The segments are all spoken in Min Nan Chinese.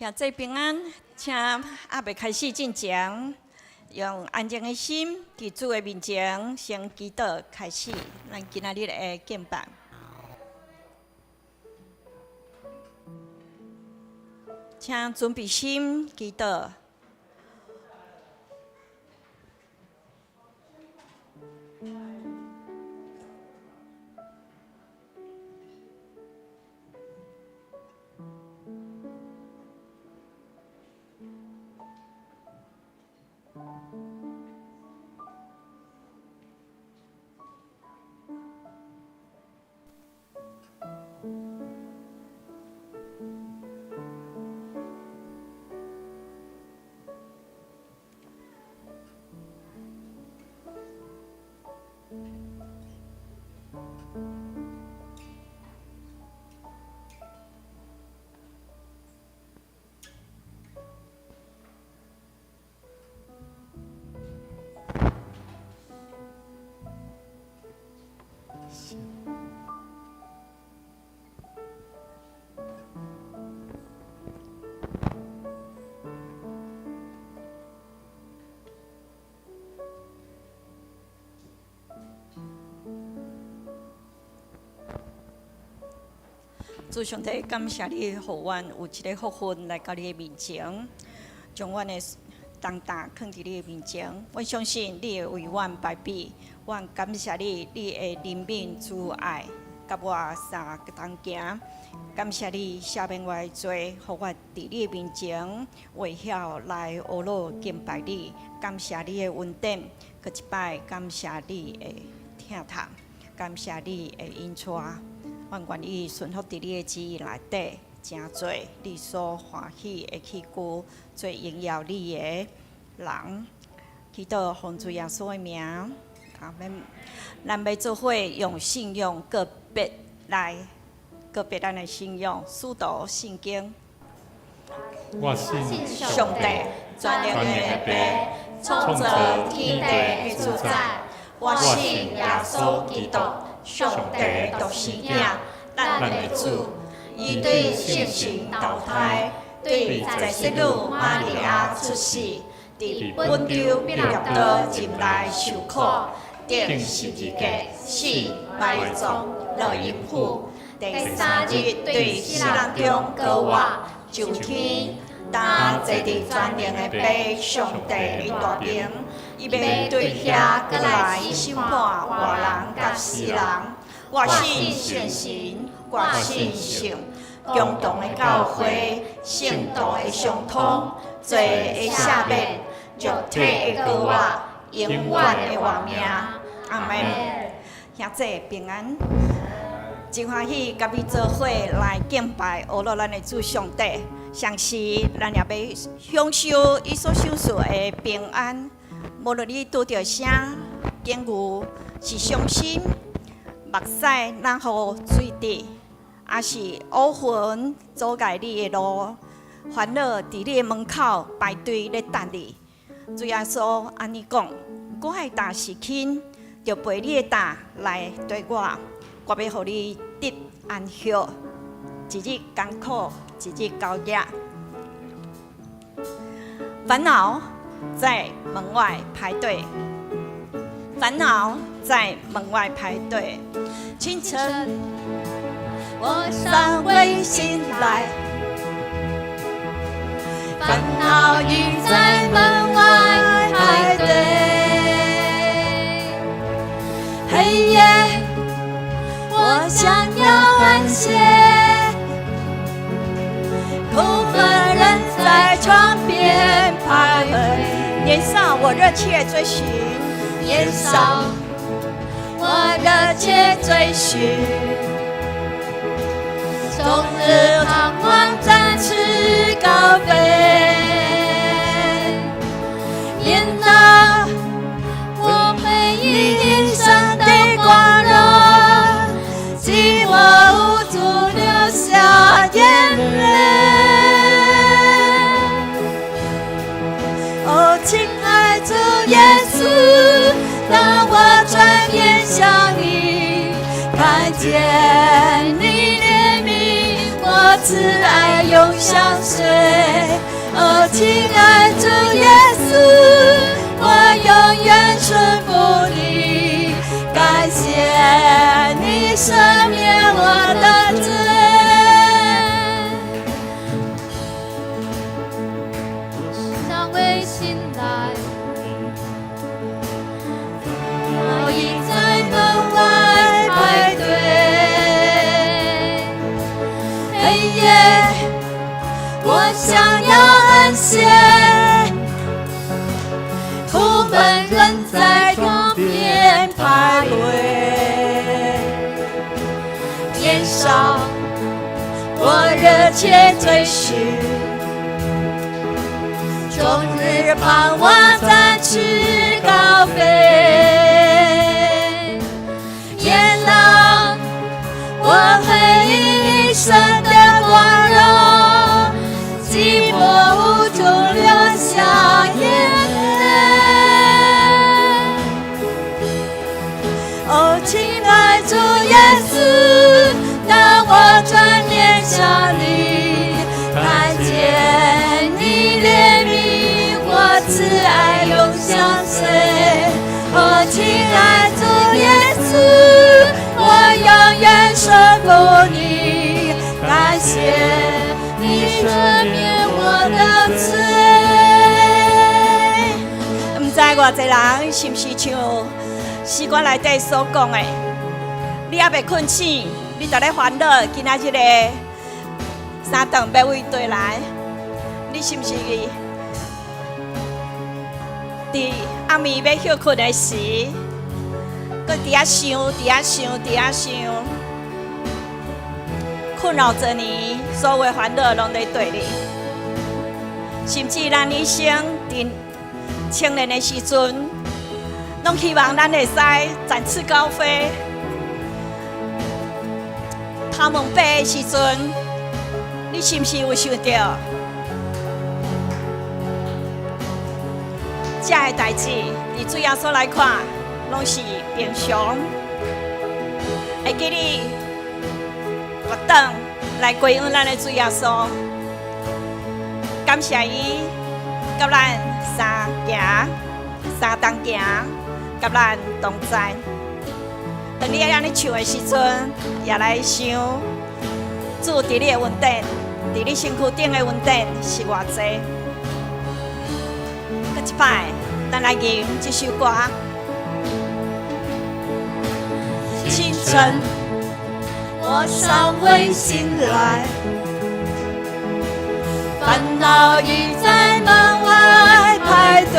兄弟平安，請猶未開始進前，用安靜的心，佇主的面前先祈禱開始，咱今仔日的敬拜。請準備心祈禱。主上帝，感謝你，予阮有這个福分來到你的面前，將阮的重擔囥佇你的面前。阮相信你會為阮排比，阮感謝你，你的憐憫慈愛，佮我相同行。感謝你赦免我的罪，予我佇你的面前微笑來呵咾敬拜你。感謝你的恩典，閣一擺感謝你的疼痛，感謝你的引帶。阮願意順服佇你的旨意內底，成做你所歡喜的器具，做榮耀你的人。祈禱奉主耶穌的名，阿們。咱欲做伙用信仰告別來告別咱的信仰，使徒信經。我信上帝全能的父，創造天地的主宰。我信耶穌基督，上帝的獨生囝，咱的主。伊對聖神投胎，對在聖女瑪利亞出世，佇本丟彼拉多入內受苦，釘十字架，死埋葬，落陰府，第三日對死人中復活，上天，擔坐佇全能的父上帝的大爿，伊欲對遐閣來審判活人佮死人。我信聖神，我信聖共同的教會，聖徒的相通，罪的赦免，肉體的復活，永遠的活命。阿們。兄弟平安，真歡喜佮你做伙來敬拜呵咾咱的主上帝。同時，咱也欲享受伊所賞賜的平安。無論你拄著啥境遇，是傷心、目屎若予水滴，抑是烏雲阻礙你的路，煩惱佇你的門口排隊咧等你。主耶穌按呢講：我的擔是輕，就背你的擔來綴我，我欲予你得安息。一日艱苦，一日熬夜，煩惱在門外排隊，煩惱在門外排隊。清晨，我尚未醒來，煩惱已在門外排隊。黑夜，我想要安歇，苦恨仍在床邊徘徊。年少我熱切追尋，年少我熱切追尋，終日盼望展翅高飛。年老我回憶一生的光榮，寂寞無助流下眼淚。哦，親愛主耶穌，當我轉面向你，看見你憐憫我慈愛永相隨。哦，親愛主耶穌，我永遠順服你，感謝你赦免我的罪。尚未醒來，我已在門外排隊。黑夜，我想要安歇，苦悶仍在窗邊徘徊。年少，我熱切追尋，終日盼望展翅高飛。年老，我回憶一生的光榮，寂寞無助流下眼淚。哦，親愛主耶穌，當我轉臉向你，看見你憐憫我，慈愛永相隨。哦，親愛主耶穌，我永遠順服你，感謝你赦免我的罪。毋知偌濟人是毋是像詩歌內底所講的？你猶未睏醒，你就咧煩惱今仔日的三頓欲為佗來？你是毋是佇暗暝欲歇睏的時，閣佇遐想，佇遐想，佇遐想，困擾著你，所有的煩惱攏咧對你。甚至咱一生佇青年的時陣，攏希望咱會使展翅高飛。頭毛白的時陣，你是毋是有想著？這个代誌，佇主耶穌來看，攏是平常。會記你轉來歸向咱的主耶穌，感謝伊，佮咱相行，相同行，佮咱同在。當你按呢唱的時陣，也來想主佇你的恩典，佇你身軀頂的恩典是偌濟。閣一擺，咱來吟這首歌。清晨，我尚未醒來，煩惱已在門外排隊。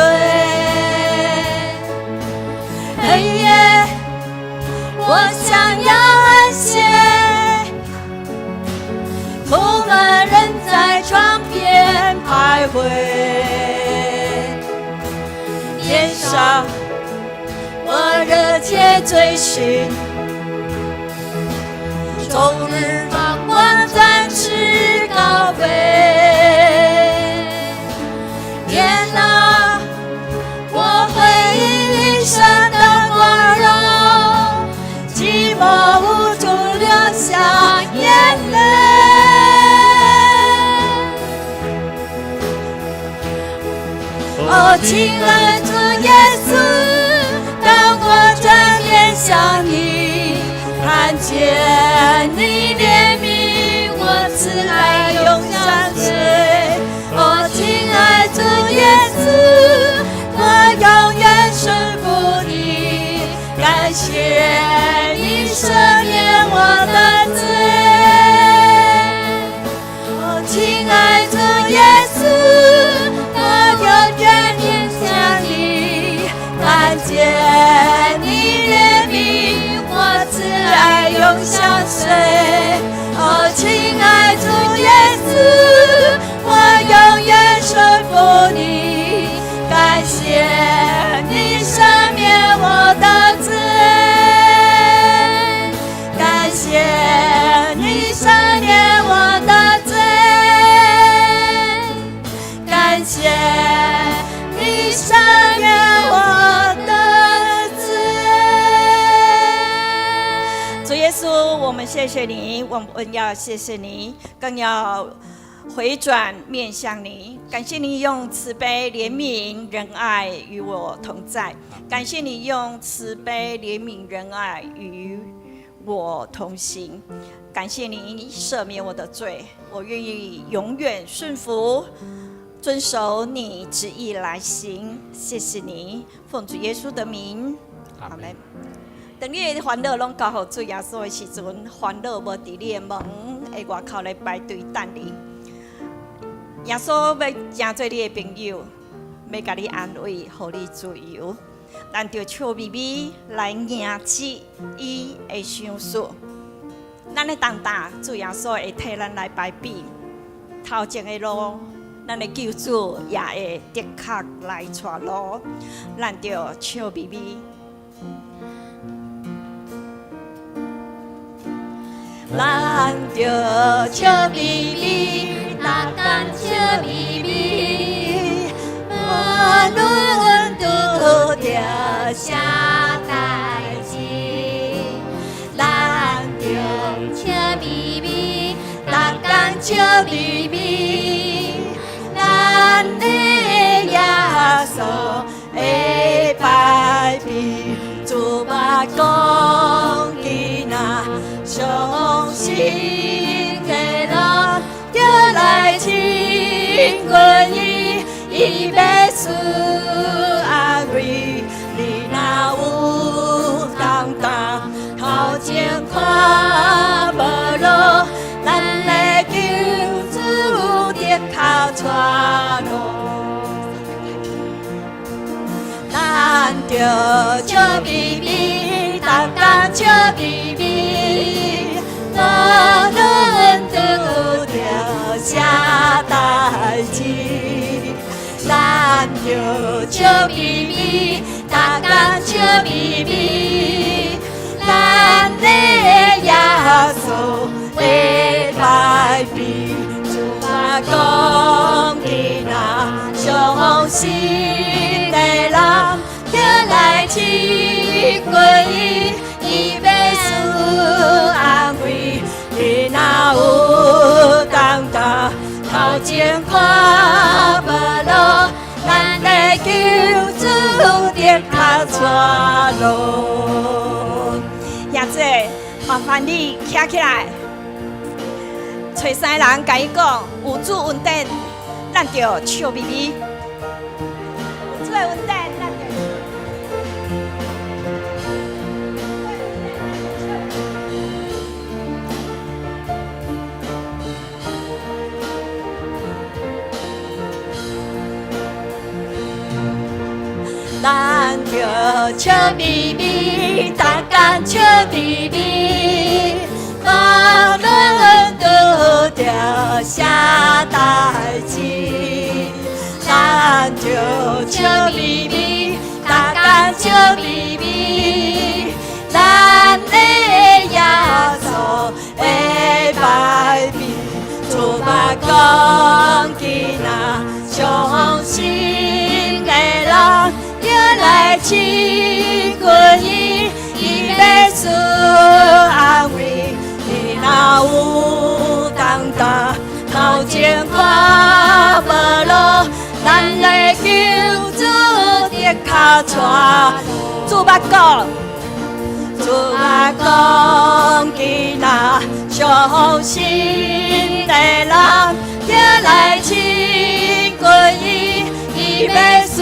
黑夜，我想要安歇，苦悶仍在窗邊徘徊。年少，我熱切追尋，終日盼望展翅高飛。年老，我回憶一生的光榮，寂寞無助流下眼淚。哦，親愛主耶穌，當我轉臉向你，看見你憐憫我，慈愛永相隨。哦，親愛主耶穌，我永遠順服你，感謝你赦免我的罪。哦，親愛主耶穌，我永遠念想你，看見你憐憫我，慈愛永相隨。哦，親愛主耶穌，我永遠順服你，感謝你赦免我的罪，感謝你赦免我的罪，感謝你赦免我的罪。主耶穌，穌，我們謝謝你，我們要謝謝你，更要回轉面向你。感謝你用慈悲、憐憫、仁愛與我同在。感謝你用慈悲、憐憫、仁愛與我同行。感謝你赦免我的罪，我願意永遠順服，遵守你旨意來行。謝謝你，奉主耶穌的名，阿門。當你的煩惱攏交予主耶穌的時陣，煩惱無佇你的門的外口咧排隊等你。耶穌欲成做你的朋友，欲共你安慰，予你自由。咱著笑眯眯來迎接伊的賞賜。咱的重擔，主耶穌會替咱來排比頭前的路，咱的救主也會的確來帶路。咱著笑眯眯。咱著笑眯眯，逐工笑眯眯，無論拄著啥代誌。咱著笑眯眯，逐工笑眯眯，咱的耶穌會排比，主捌講今仔相信的人，著來親近伊，伊欲賜安慰。你若有重擔，頭前看無路，咱的救主的確帶路。咱著笑眯眯，逐工笑眯眯，無論拄著啥代誌。咱著笑眯眯，逐工笑眯眯，咱的耶穌會排比，主捌講今仔相信的人，著來親近伊，伊欲賜安慰。你若有重擔，頭前看無路，咱的救主的確帶路。兄姐，麻煩你徛起來，揣三个人共伊講，有主恩典，咱著笑眯眯。有主的恩典，咱著。咱著笑眯眯，逐工笑眯眯，無論拄著啥代誌。咱著笑眯眯，逐工笑眯眯，咱的耶穌會排比，主捌講今仔相信的人，著來親近伊，伊欲賜安慰。你若有重擔，頭前看無路，咱的救主的確帶。主捌講，主捌講，今仔相信的人，著來親近伊，伊欲賜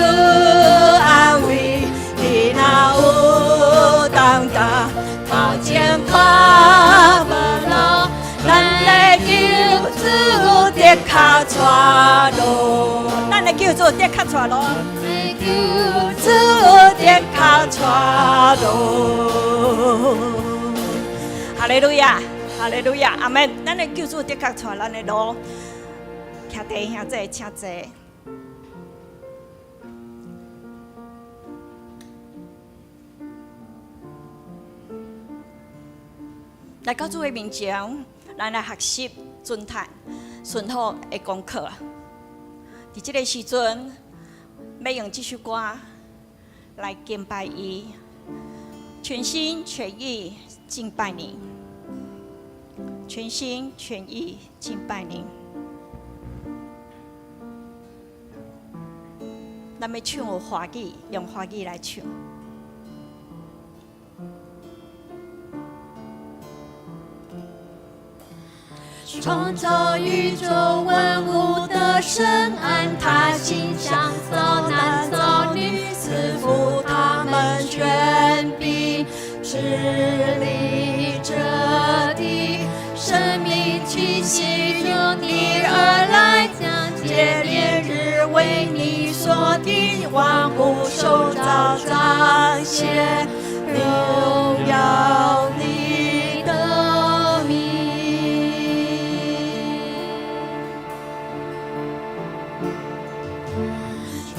安慰。你若有重擔，頭前看無路，咱的救主的確帶路，咱的救主的確帶路，救主的確帶路。哈利路亞，哈利路亞，阿門。咱的救主的確帶咱的路，徛弟兄姊，請坐。來到主的面前，咱來學習尊嘆、順服的功課。佇這个時陣，欲用這首歌來敬拜伊，全心全意敬拜你。全心全意敬拜您。咱欲唱有華語，用華語來唱。創造宇宙萬物的神，按他形象造男造女，賜福他們權柄，治理這地。生命氣息從你而來，將潔年日為你所定，萬物受造彰顯榮耀你的名。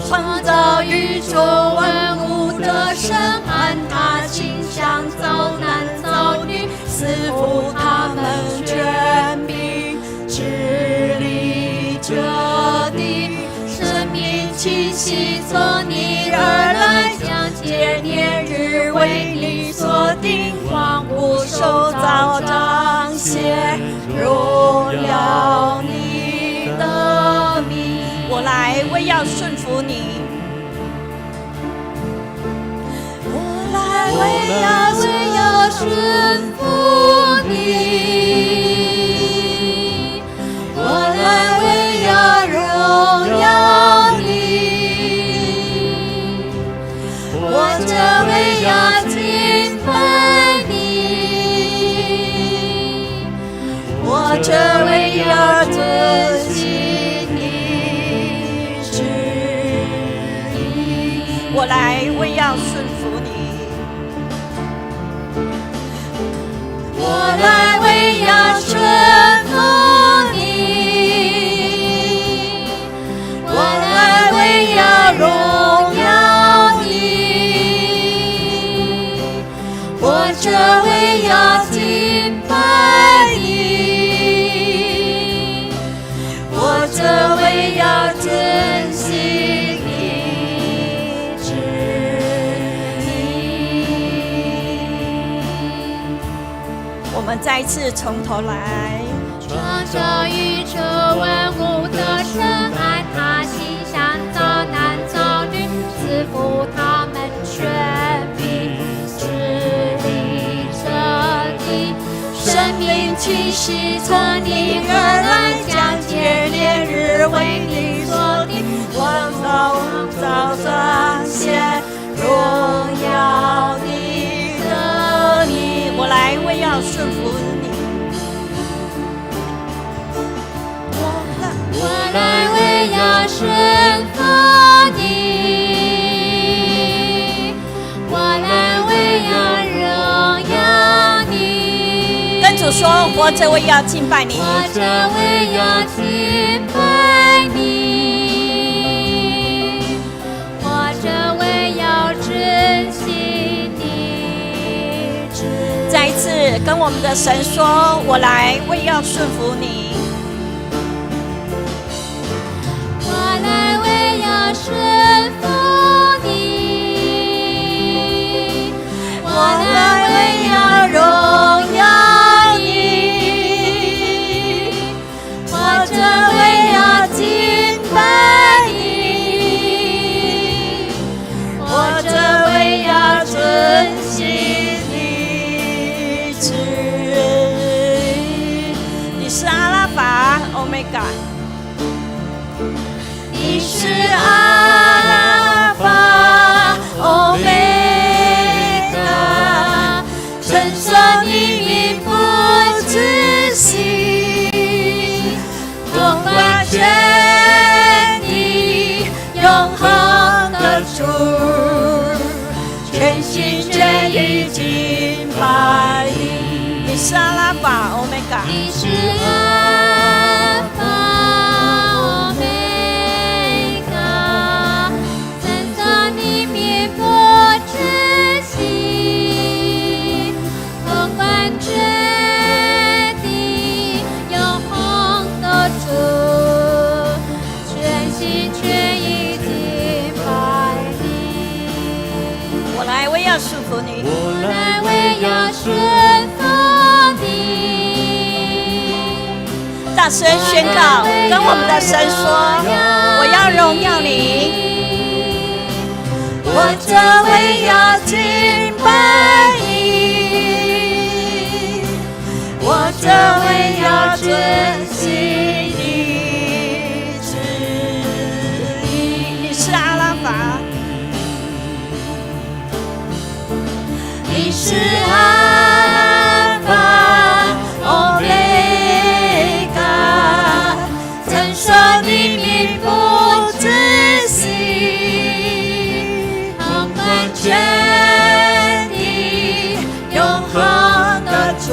創造宇宙萬物的神，按他形象造男造女，賜福他們權柄，治理這地。生命氣息從你而來，將潔年日為你所定，萬物受造彰顯榮耀你的名。我來為要順服你，我來為要為要順服你，我來為要榮耀你，我這為要敬拜你，我這為要遵行你旨意。我來為要順服你，我來為要順服你，我來為要榮耀你，我這為要敬拜你，我這為要遵行你旨意。我們再一次從頭來。創造宇宙萬物的神，按他形象造男造女，賜福他們權柄，治理這地。生命氣息從你而來，將潔年日為你所定，萬物造彰顯榮耀你的名。我來為要順服你，我來為要順服你，我來為要榮耀你。跟主說，活著為要敬拜你，活著為要敬拜你，活著為要遵行你旨意。再一次跟我們的神說，我來為要順服你，我來為要順服你，我來為要榮耀你，活著為要敬拜你，活著為要遵行你旨意。你是阿拉法、歐米伽，你是阿拉法、歐米伽，稱頌你名不止息，統管全地，永恆的主，全心全意敬拜你。你是阿拉法、歐米伽，你是阿法、歐米伽，稱頌你名不止息，統管全地，永恆的主，全心全意敬拜你。大聲宣告，跟我們的神說：我要榮耀你，我這為要敬拜你，我這為要遵行你旨意。你是阿拉法，你是阿法歐米伽，曾說你名不止息，掌管全地永恆的主，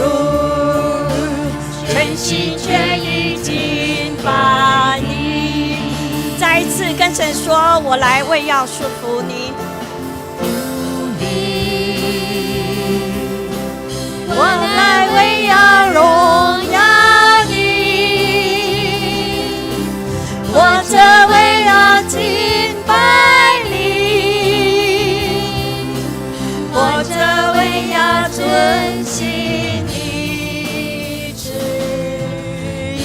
全心全意敬拜你。再一次跟神說：我來為要祝福你。我來為要榮耀你，我這為要敬拜你，我這為要遵行你旨意，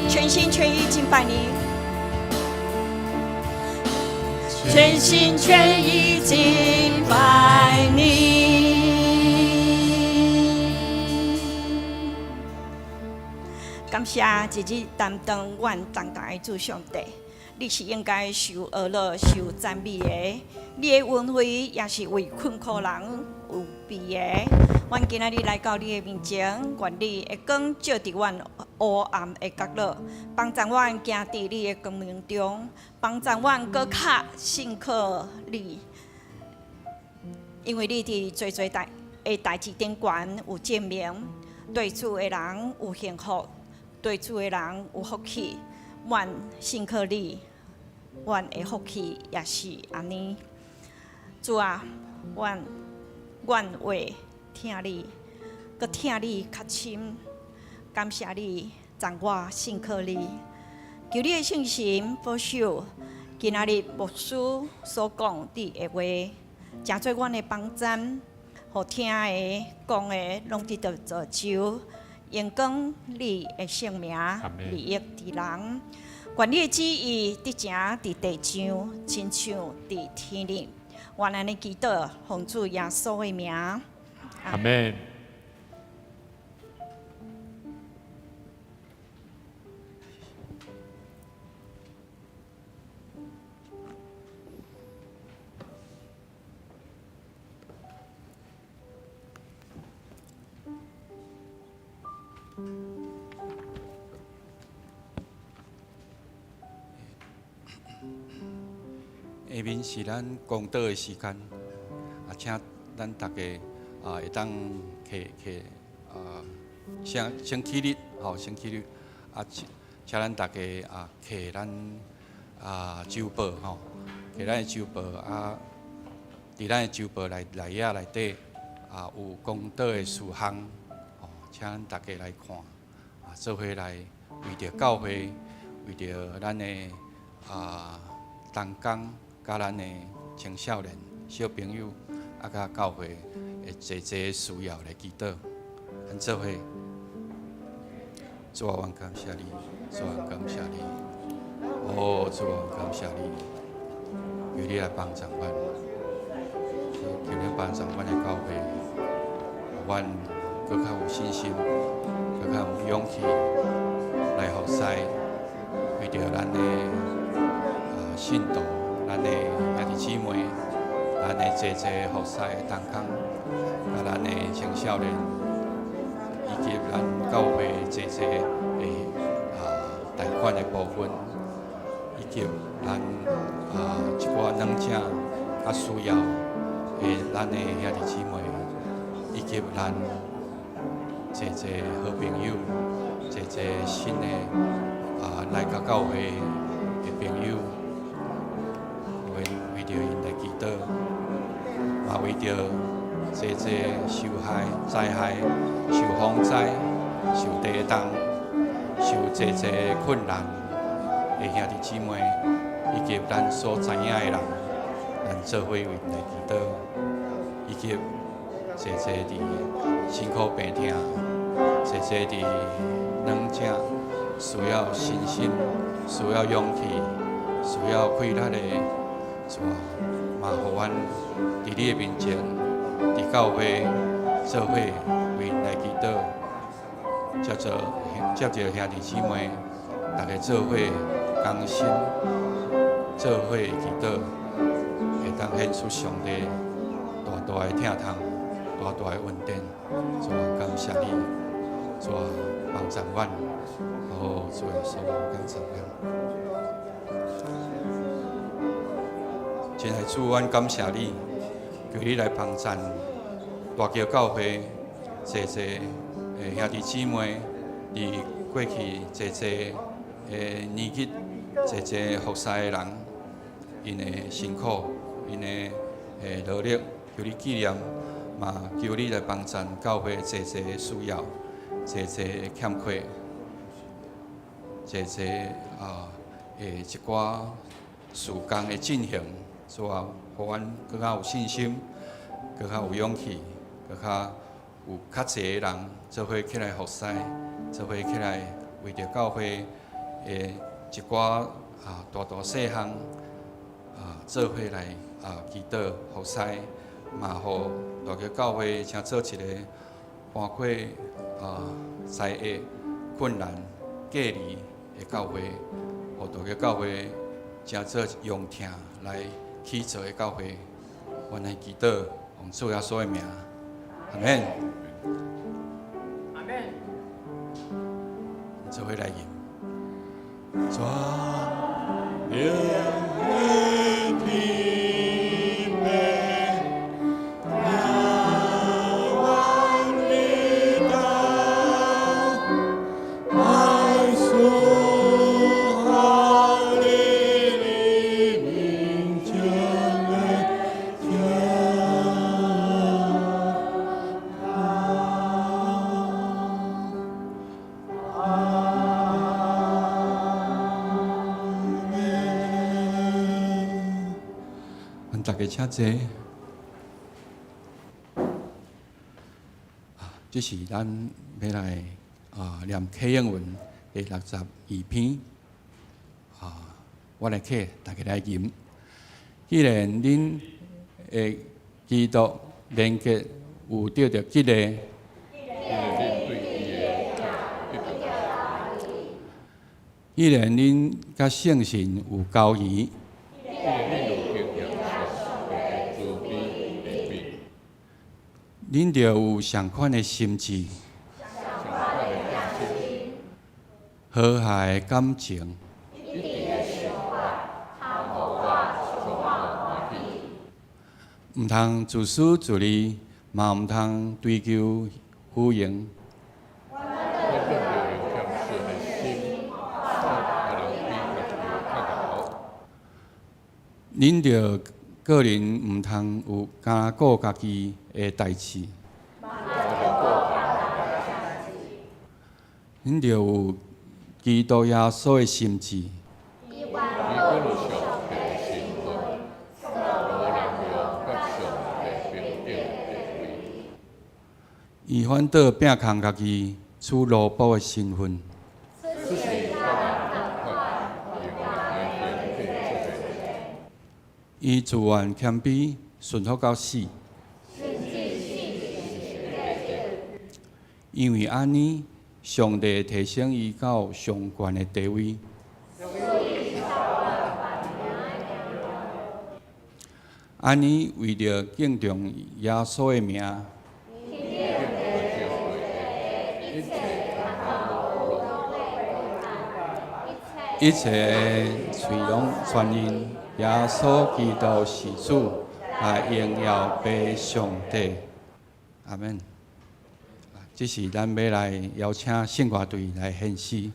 全心全意敬拜你，全心全意敬拜你。感謝日日擔當阮同台的主上帝，你是應該受阿樂、受讚美的。你的恩惠也是為困苦人有備的。阮今仔日來到你的面前，願你的光照佇阮黑暗的角落，幫助阮行佇你的光明中，幫助阮閣較信靠你，因為你佇濟濟代的代誌頂懸有證明，對主的人有幸福。對主的人有福氣，阮信靠你，阮的福氣也是按呢。主啊，阮願話聽你，閣聽你較深。感謝你，讓我信靠你。求你的聖神保守，今仔日牧師所講你的話，成做阮的幫贊，予聽的、講的，攏得到造就。榮光你的聖名，利益佇人。願你的旨意得成佇地上，親像佇天頂。願按呢祈禱，奉主耶穌的名。阿門。下面是咱公禱的時間，啊，請咱大家啊會當摕摕啊，先先起立，吼，先起立，啊，請請咱大家啊摕咱啊周報吼，摕咱的周報啊，佇咱的周報內內頁內底啊有公禱的事項，吼，請咱大家來看，啊，做伙來為著教會，為著咱的啊同工。佮咱的青少年小朋友，啊，佮教會的濟濟需要來祈禱，咱做伙，主啊，阮感謝你，主啊，感謝你，哦，主啊，感謝你，求你來幫助阮，求你幫助阮的教會，阮閣較有信心，閣較有勇氣來服侍，為著咱的啊信徒。咱的兄弟姊妹，咱的濟濟服侍的同工，佮咱的青少年，以及咱教會濟濟的啊貸款的部分，以及咱啊一寡軟者較需要的咱的兄弟姊妹，以及咱濟濟好朋友，濟濟新的啊來到教會的朋友。為著𪜶來祈禱，嘛為著濟濟受害災害、受風災、受地動、受濟濟困難的兄弟姊妹，以及咱所知影的人，咱做伙為𪜶來祈禱，以及濟濟佇辛苦病痛濟濟佇軟正需要信心、需要勇氣、需要氣力的，主啊，嘛予阮佇你的面前，佇教會做伙為𪜶來祈禱，接著接著兄弟姊妹，逐家做伙同心做伙祈禱，會當顯出上帝大大的疼痛，大大的恩典。主啊，感謝你，主啊，幫助阮，哦，主耶穌，感謝阮。親愛主，阮感謝你，求你來幫贊大橋教會濟濟的兄弟姊妹，佇過去濟濟的年日，濟濟服侍的人，𪜶的辛苦，𪜶的努力，求你紀念，嘛求你來幫贊教會濟濟的需要，濟濟的欠缺，濟濟啊的一寡事工的進行，主啊，予阮閣較有信心，閣較有勇氣，閣較有較濟的人做伙起來服侍，做伙起來為著教會的一寡啊大大細項啊做伙來啊祈禱服侍，嘛予大橋教會成做一個搬過啊災厄困難隔離的教會，予大橋教會成做用疼來起造的教會。阮來祈禱，奉主耶穌的名，阿們。阿們。做伙來吟。全能的天父，仰望你的愛主哈利名將來降。阿們。阮逐家請坐。這是咱欲來啊念啟應文第62篇啊，我來啟，逐家來吟。既然恁的基督連結有得著激勵，既然恁佮聖神有交誼，恁著有仝款的心志，和諧的感情，毋通自私自利，嘛毋通追求虛榮。恁著個人毋通有干焦顧家己的代誌，恁著有基督耶穌的心志。伊本有上帝的身份，無濫用佮上帝平等的地位。伊反倒摒空家己，取奴僕的身份。出世佮人仝款，用人的形體出現。伊自願謙卑，順服到死。因為按呢，上帝提升伊到上懸的地位。按呢，為著敬重耶穌的名，一切喙攏承認耶穌基督是主，來榮耀父上帝。阿們。這是咱欲來邀請聖歌隊來獻詩。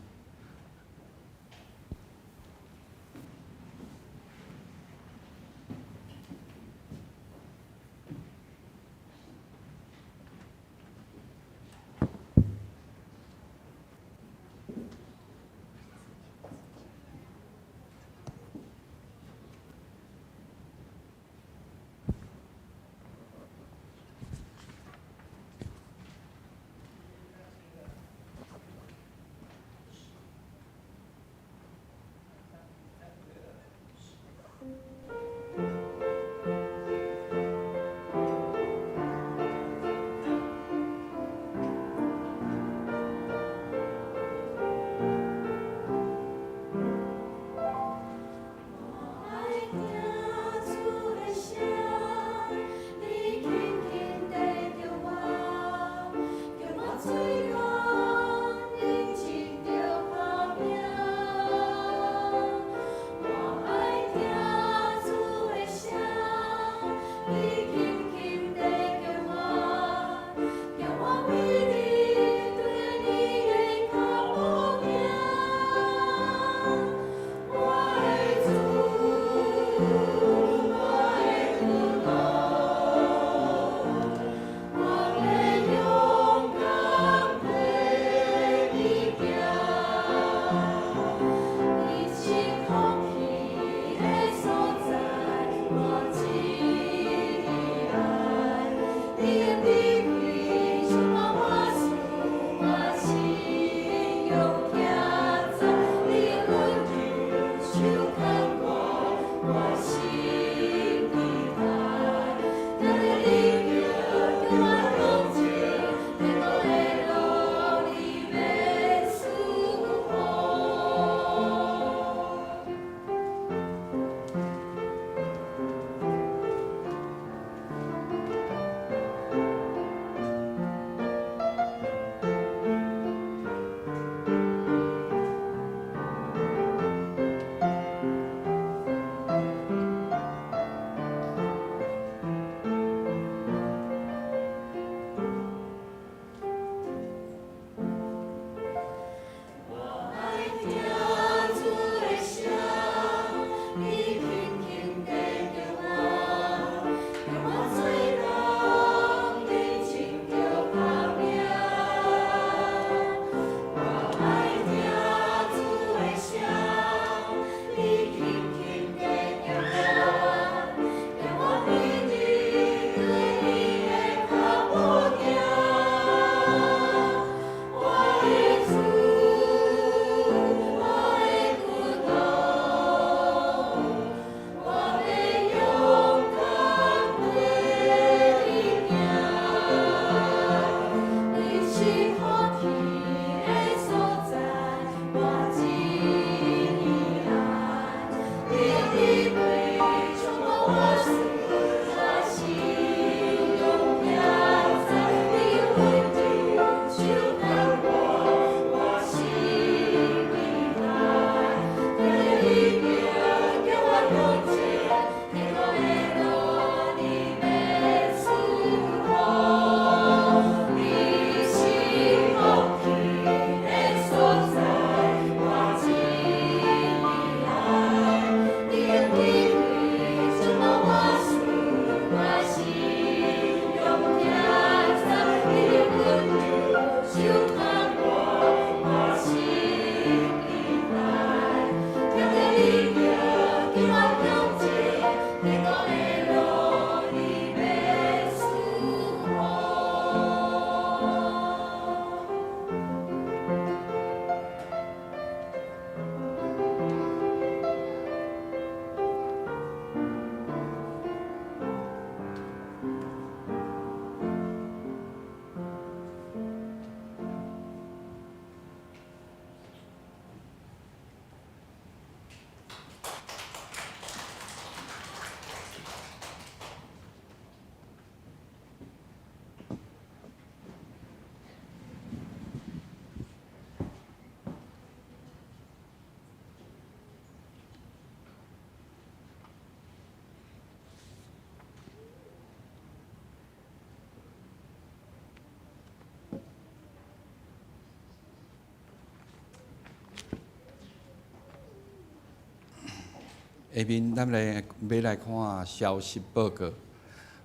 下面咱來欲來看消息報告，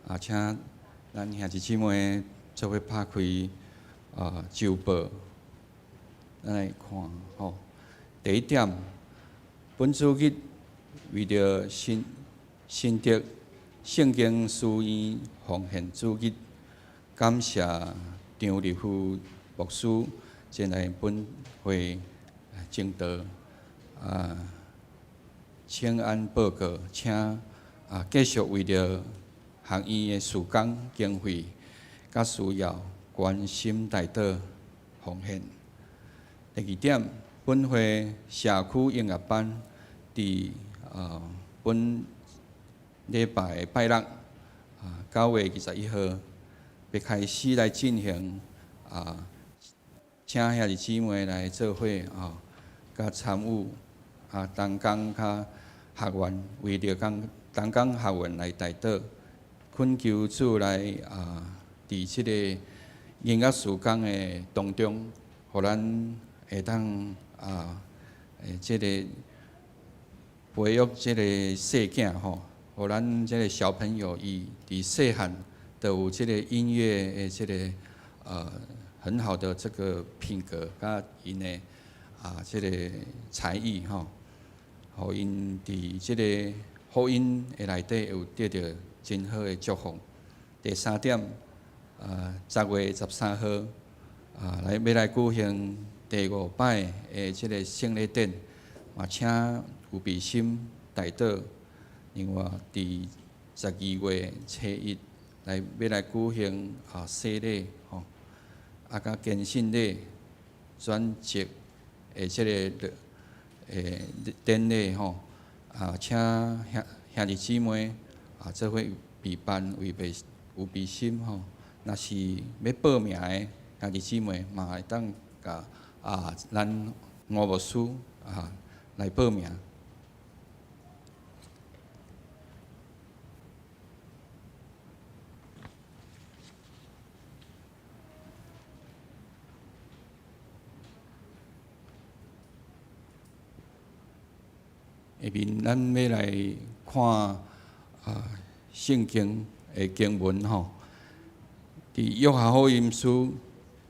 啊，請咱兄弟姊妹做伙拍開啊週報，咱來看吼。第一點，本主日為著新新竹聖經書院奉獻主日，感謝張立夫牧師前來本會證道啊。請安報告，請啊繼續為著學院的事工經費佮需要關心代禱奉獻。第二點，本會社區音樂班佇啊本禮拜拜六啊9月21號欲開始來進行啊，請兄弟姊妹來做伙啊，佮參與。啊，同工佮學員為著講同工學員來代禱，懇求主來啊，佇這个音樂事工的當中，予咱會當啊，這个培育這个細囝吼，予咱這个小朋友伊佇細漢就有這个音樂的這个很好的這個品格，佮𪜶的啊這个才藝吼。予𪜶佇這个福音的內底有得著真好的祝福。第三點，10月13號，啊，來欲來舉行第五擺的這个聖禮典，嘛請有備心代禱。另外，佇12月初一來欲來舉行啊洗禮吼，啊佮堅信禮轉職的這个典禮吼，啊，請兄兄弟姊妹啊，做伙備辦預備有備心吼。若是欲報名的兄弟姊妹，嘛會當共啊，咱吳牧師啊來報名。下面咱欲來看啊聖經的經文吼，佇約翰福音書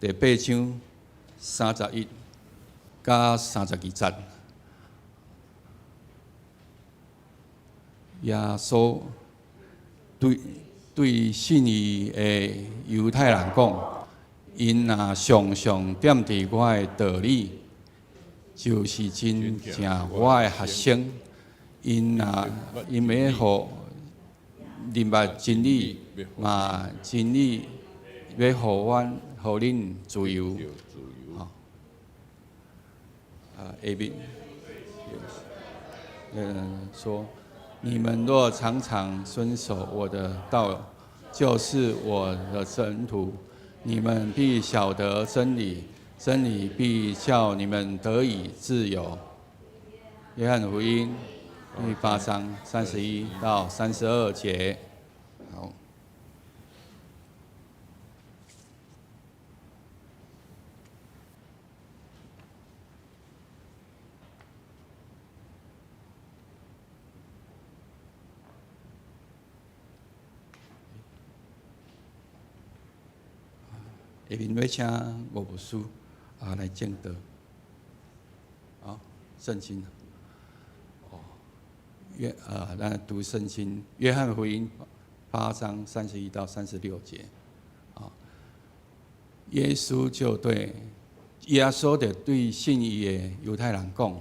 第八章31到32節，耶穌對對信伊的猶太人講：𪜶若常常踮佇我的道裡，就是真正我的學生。𪜶若𪜶欲予認捌真理，嘛真理欲予阮予恁自由。吼，啊，下面，說，你們若常常遵守我的道，就是我的門徒。你們必曉得真理，真理必叫你們得以自由。約翰福音第八章31到32節。好。下面欲請吳牧師啊來證道。好，聖經。哦，約啊，咱讀聖經，約翰福音八章31到36節。啊，耶穌就對耶穌就對信伊的猶太人講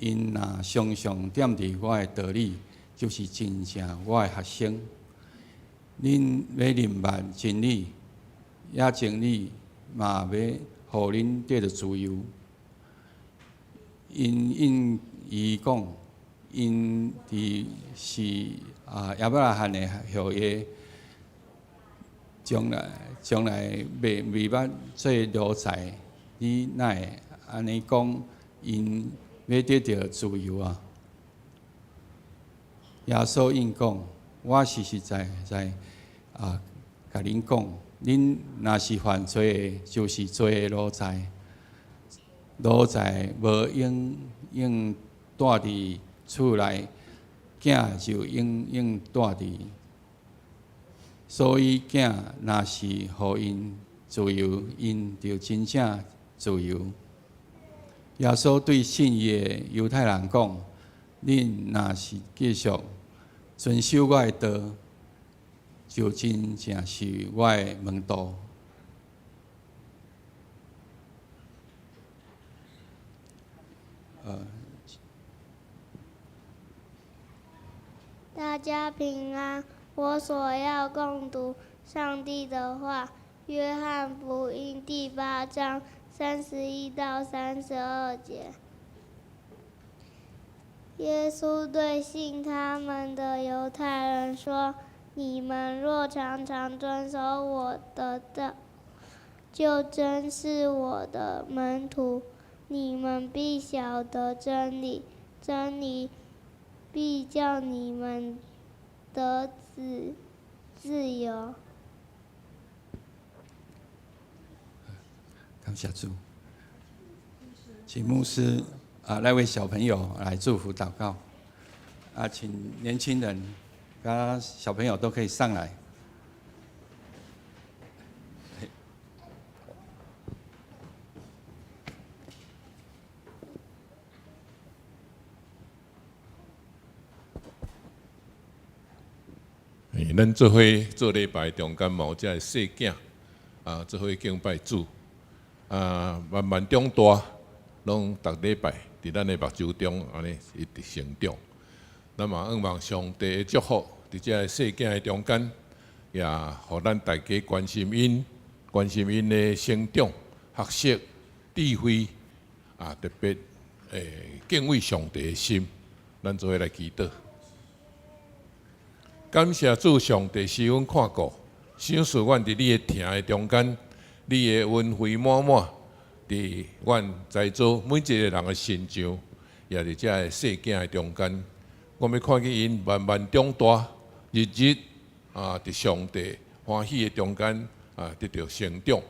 ：𪜶若常常踮佇我的道裡，就是真正我的學生。恁欲認捌真理，也真理嘛欲予恁得著自由。𪜶應伊講，𪜶佇是啊亞伯拉罕的後裔，將來將來未未捌做奴才，你哪會按呢講？𪜶欲得著自由啊？耶穌應講：我實實在在啊，共恁講，恁若是犯罪的，就是罪的奴才。奴才無永遠蹛佇厝內，囝就永永住佇。所以囝若是予𪜶自由，𪜶就真正自由。耶穌對信伊的猶太人講：恁若是繼續遵守我的道，就真正是我的門徒。大家平安。我所要共讀上帝的話，《約翰福音》第八章31到32節。耶穌對信他們的猶太人說：你們若常常遵守我的道，就真是我的門徒。你們必曉得真理，真理必叫你們得自由。感謝主，請牧師啊，來為小朋友來祝福禱告。啊，請年輕人、佮小朋友都可以上來。咱做伙做禮拜中間嘛有遮个細囝啊，做伙敬拜主啊，慢慢長大，攏逐禮拜佇咱的目睭中按呢一直成長。咱嘛向望上帝的祝福，佇遮个細囝的中間，也予咱大家關心𪜶，關心𪜶的成長、學習、智慧啊，特別敬畏上帝的心，咱做伙來祈禱。感謝主上帝賜阮看顧，賞賜阮佇你的疼的中間，你的恩惠滿滿，佇阮在座每一個人的身上，也佇遮个細囝的中間，我欲看見𪜶慢慢長大，日日啊，佇上帝歡喜的中間啊，得著成長。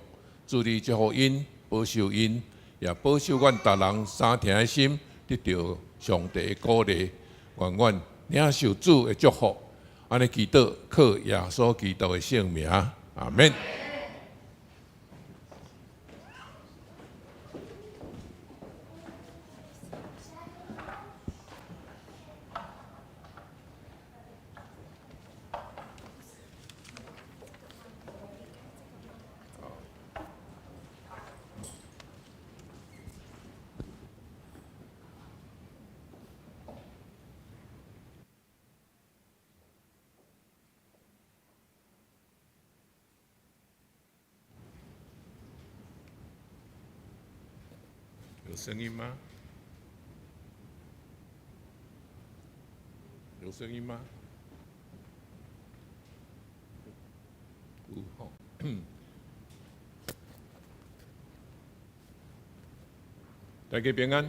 主你祝福𪜶，保守𪜶，也保守阮逐人相疼的心，得著上帝的鼓勵，願阮領受主的祝福。按呢祈禱，靠耶穌基督的聖名，阿們。有聲音嗎？有聲音嗎？有吼。大家平安。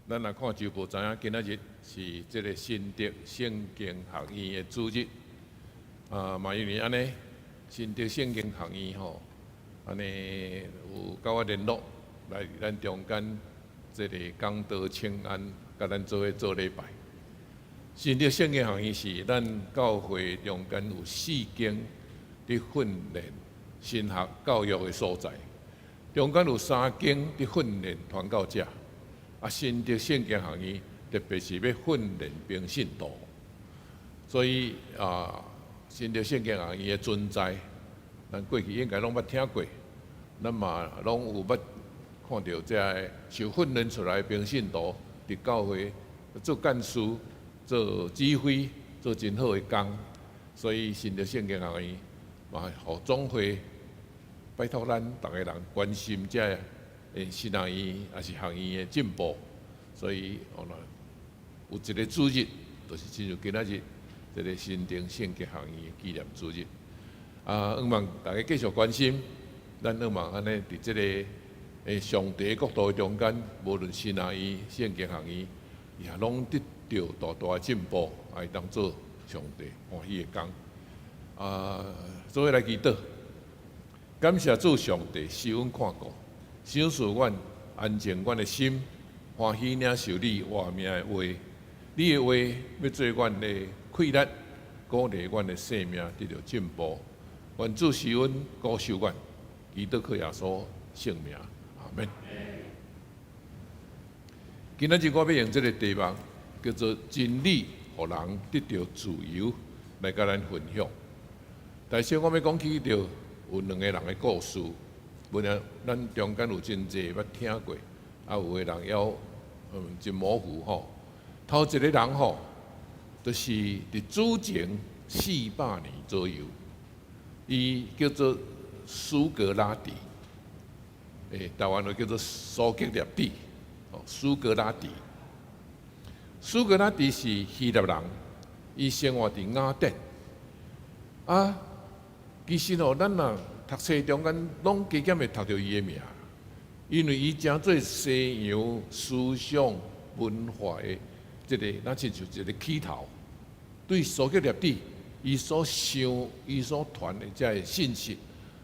咱來看週報，知影今仔日是這个新竹聖經學院的主日。啊，嘛因為按呢，新竹聖經學院吼，按呢有佮我聯絡。來咱中間這个講道請安，佮咱做伙做禮拜。新竹聖經學院是咱教會中間有四間佇訓練神學教育的所在，中間有三間佇訓練傳教者。啊，新竹聖經學院特別是欲訓練平信徒，所以啊，新竹聖經學院的存在，咱過去應該攏捌聽過，咱嘛攏有捌。看著遮个受訓練出來的平信徒，佇教會做幹事、做指揮、做真好的工，所以新竹聖經學院嘛，予總會拜託咱逐个人關心遮个神學院抑是學院的進步，所以哦，有一个主日，就是親像今仔日這个新竹聖經學院的紀念主日。啊，向望大家繼續關心，咱向望按呢佇這个。上帝國度的中間，無論神學院、聖經學院，也攏得著大大的進步，會當做上帝歡喜的工。啊，做伙來祈禱，感謝主上帝賜阮看顧，賞賜阮安靜阮的心，歡喜領受你活命的話。你的話欲做阮的氣力，鼓勵阮的生命得著進步。願主施恩保守阮，祈禱靠耶穌聖名，阿門。今仔日我欲用這个題目叫做真理，予人得著自由，來共咱分享。但是我欲講起著有兩個人的故事，無論咱中間有真濟捌聽過，啊有的人猶真模糊吼。頭一个人吼，就是佇主前400年左右，伊叫做蘇格拉底，台灣話叫做蘇格拉底，哦，蘇格拉底。蘇格拉底是希臘人，伊生活佇雅典。啊，其實吼，咱若讀冊中間攏加減會讀著伊的名，因為伊成做西洋思想文化的這个，若親像一個起頭。對蘇格拉底，伊所想、伊所傳的這个信息，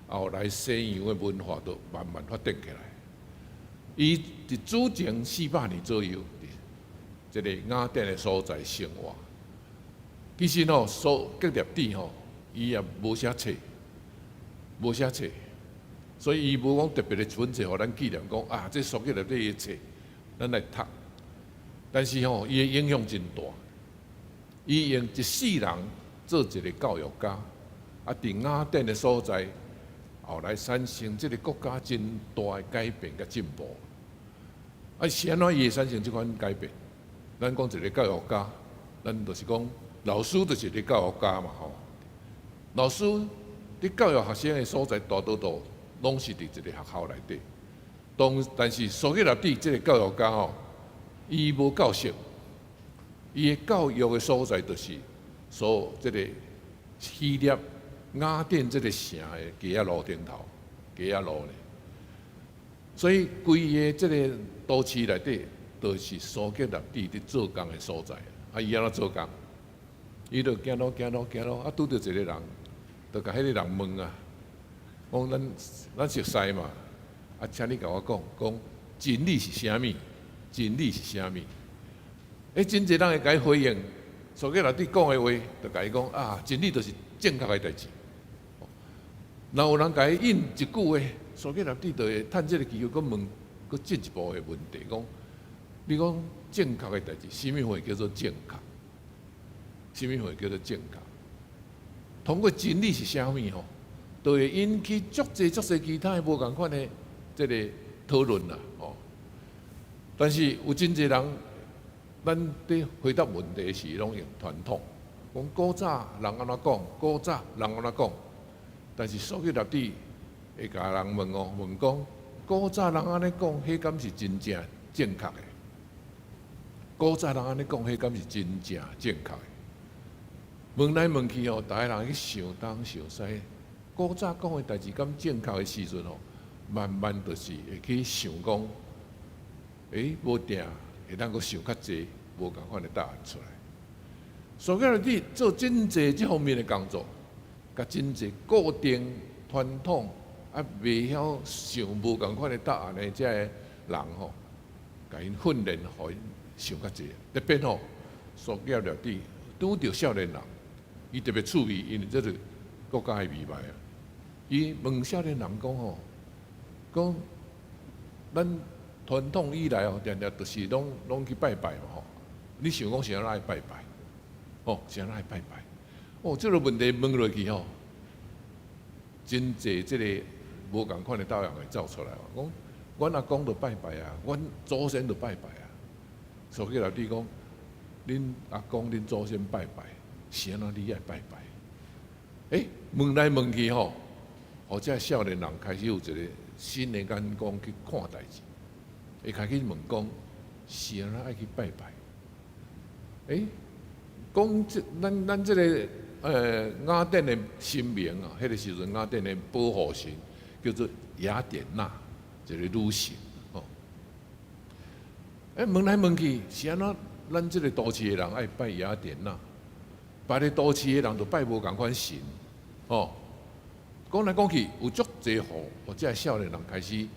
後來西洋的文化都慢慢發展起來。伊佇主前400年左右，佇這个雅典的所在生活。其實吼，蘇格拉底吼，伊也無寫冊，無寫冊，所以伊無講特別的一本冊，予咱紀念講啊，這蘇格拉底的冊，咱來讀。但是吼，伊的影響真大。伊用一世人做一个教育家，啊，佇雅典的所在，後來產生這个國家真大的改變佮進步。啊，是按怎伊會產生這款改變？咱講一个教育家，咱就是講老師就是一个教育家嘛吼。老師佇教育學生的所在，大多數攏是佇一个學校內底。當但是蘇格拉底這个教育家吼，伊無教室，伊的教育的所在就是所這个希臘雅典這个城的街仔路頂頭，街仔路呢。所以規个這个都市內底，都是蘇格拉底佇做工的所在。啊，伊按怎做工？伊就行路行路行路，啊，拄著一个人，就共彼个人問啊，講咱熟似嘛，啊，請你共我講，講真理是啥物？真理是啥物？欸，真濟人會共伊回應，蘇格拉底講的話，就共伊講啊，真理就是正確的代誌。若有人共伊應一句話，蘇格拉底就會趁這个機會，閣問，閣進一步的問題，講你講正確的代誌，啥物貨叫做正確？啥物貨叫做正確？通過真理是啥物吼，就會引起足濟足濟其他的無仝款的這个討論啦，吼。但是有真濟人，咱佇回答問題時攏用傳統，講古早人按怎講，古早人按怎講。但是蘇格拉底會共人問哦，問講古早人按呢講，彼敢是真正正確的？古早人按呢講，彼敢是真正正確的？問來問去哦，逐个人去想東想西，古早講的代誌敢正確的時陣哦，慢慢就是會去想講，欸，無定會當閣想較濟無仝款的答案出來。蘇格拉底做真濟這方面的工作，共真濟固定傳統啊，袂曉想無仝款的答案的這个人吼，共𪜶訓練，予𪜶想較濟。特別吼，蘇格拉底拄著少年人，伊特別趣味，因為這是國家的秘密啊。伊問少年人講吼，講咱傳統以來哦，定定就是攏攏去拜拜嘛吼。你想講是按怎愛拜拜？哦，是按怎愛拜拜？哦，這个問題問落去吼，真濟這个無仝款的答案會走出來。講，阮阿公就拜拜啊，阮祖先就拜拜啊。蘇格拉底講，恁阿公、恁祖先拜拜，是按怎你愛拜拜？欸，問來問去吼，予這少年人開始有一个新的眼光去看代誌，會開始問講，是按怎愛去拜拜？欸，講這咱這个雅典的神明啊，彼个時陣雅典的保護神叫做雅典娜，一个女神吼。欸，問來問去是按怎？咱這个都市的人愛拜雅典娜，別个都市的人就拜無仝款神，吼。講來講去有足濟予，予這个少年人開始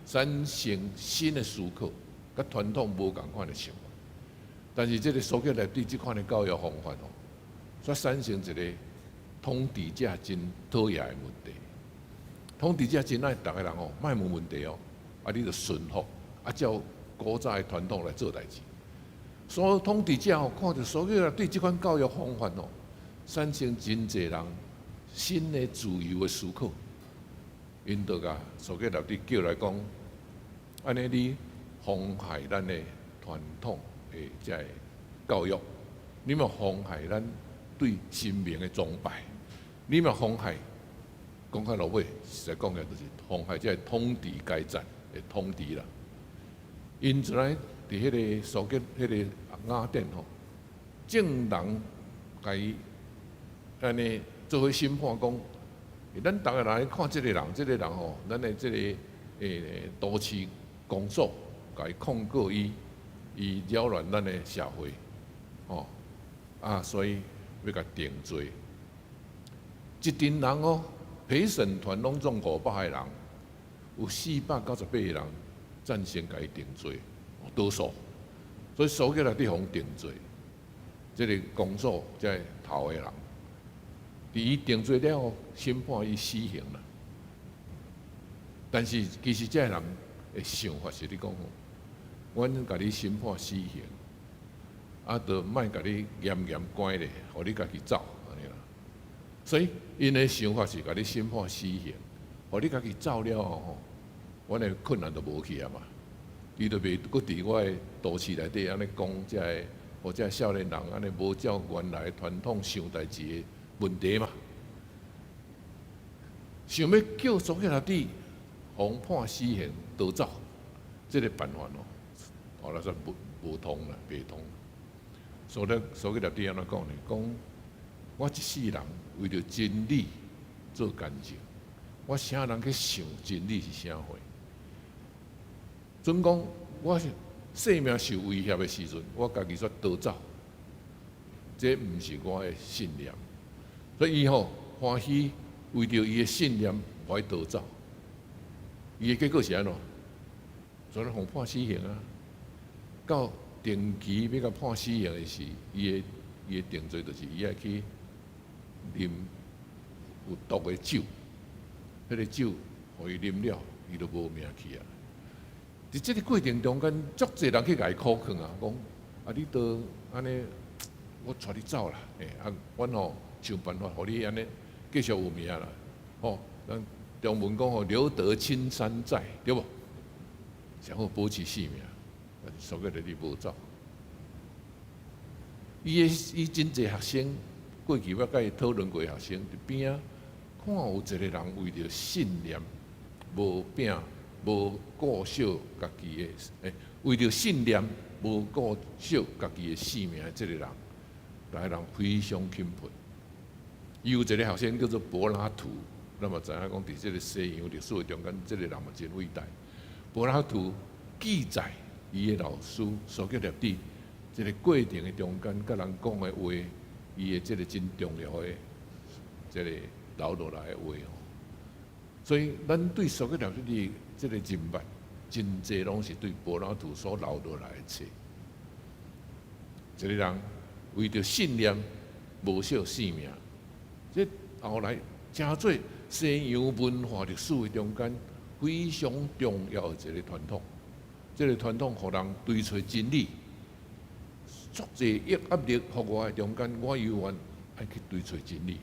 產生新的思考，佮傳統無仝款的想法。但是這个蘇格拉底這款的教育方法哦，煞產生一个統治者真討厭的問題。統治者真愛逐个人哦，莫問問題哦，啊，你就順服，啊，照古早的傳統來做代誌。所以統治者哦，看著蘇格拉底這款教育方法哦，產生真濟人新的自由的思考。𪜶就共蘇格拉底叫來講，按呢你妨害咱的傳統的這个教育，你嘛妨害咱對神明的崇拜，你嘛妨害，講較落尾，實在講起來就是妨害這个統治階層的統治啦。𪜶就來佇彼个蘇格彼个雅典吼，眾人共伊按呢做伙審判講，咱逐个人來看這个人，這个人吼，咱的這个都市公所共伊控告伊，伊擾亂咱的社會，吼啊，所以欲共定罪。一陣人哦，陪審團攏總500個人，有498個人贊成共伊定罪，多數，所以蘇格拉底予定罪。這个公所這个頭的人，佇伊定罪了後，審判伊死刑啦。但是其實這个人的想法是咧講吼，阮共你審判死刑，啊，就莫共你嚴嚴關咧，予你家己走按呢啦。所以𪜶的想法是共你審判死刑，予你家己走了後吼，阮的困難就無去啊嘛。伊就袂閣佇我的都市內底按呢講這个，予這个少年人按呢無照原來傳統想代誌的問題嘛。想欲叫蘇格拉底予判死刑逃走，這个辦法哦，後來煞無無通啦，袂通。所以蘇格拉底按怎講呢？講我一世人為著真理做工作，我啥人去想真理是啥貨？準講我性命受威脅的時陣，我家己煞逃走，這毋是我的信念。所以伊吼歡喜為著伊的信念無愛逃走，伊的結果是按怎？所以予判死刑啊！到定期欲共判死刑的時，伊的定罪就是伊愛去啉有毒的酒，彼个酒予伊啉了，伊就無命去啊！佇這个過程中間，足濟人去共伊苦勸啊，講啊，你都按呢，我帶你走啦，欸，啊，阮吼想辦法予你按呢繼續有名啦，吼，咱中文講吼，留得青山在，對無？上好保持性命，但是蘇格拉底無走。伊的伊真濟學生，過去我共伊討論過學生，佇邊仔看有一個人為著信念無摒無顧惜家己的，欸，為著信念無顧惜家己的性命的這個人，逐个人非常欽佩。伊有一個學生叫做柏拉圖，咱嘛知影講佇這个西洋歷史的中間，這個人嘛真偉大。柏拉圖記載伊的老師蘇格拉底，這个過程的中間，共人講的話，伊的這个真重要的這个留落來的話吼。所以，咱對蘇格拉底這个人物，真濟攏是對柏拉圖所留落來的冊。一个人為著信念無惜性命，這後來成做西洋文化歷史的中間非常重要的一個傳統。這个傳統予人追揣真理，足濟壓力予我的中間，我猶原愛去追揣真理。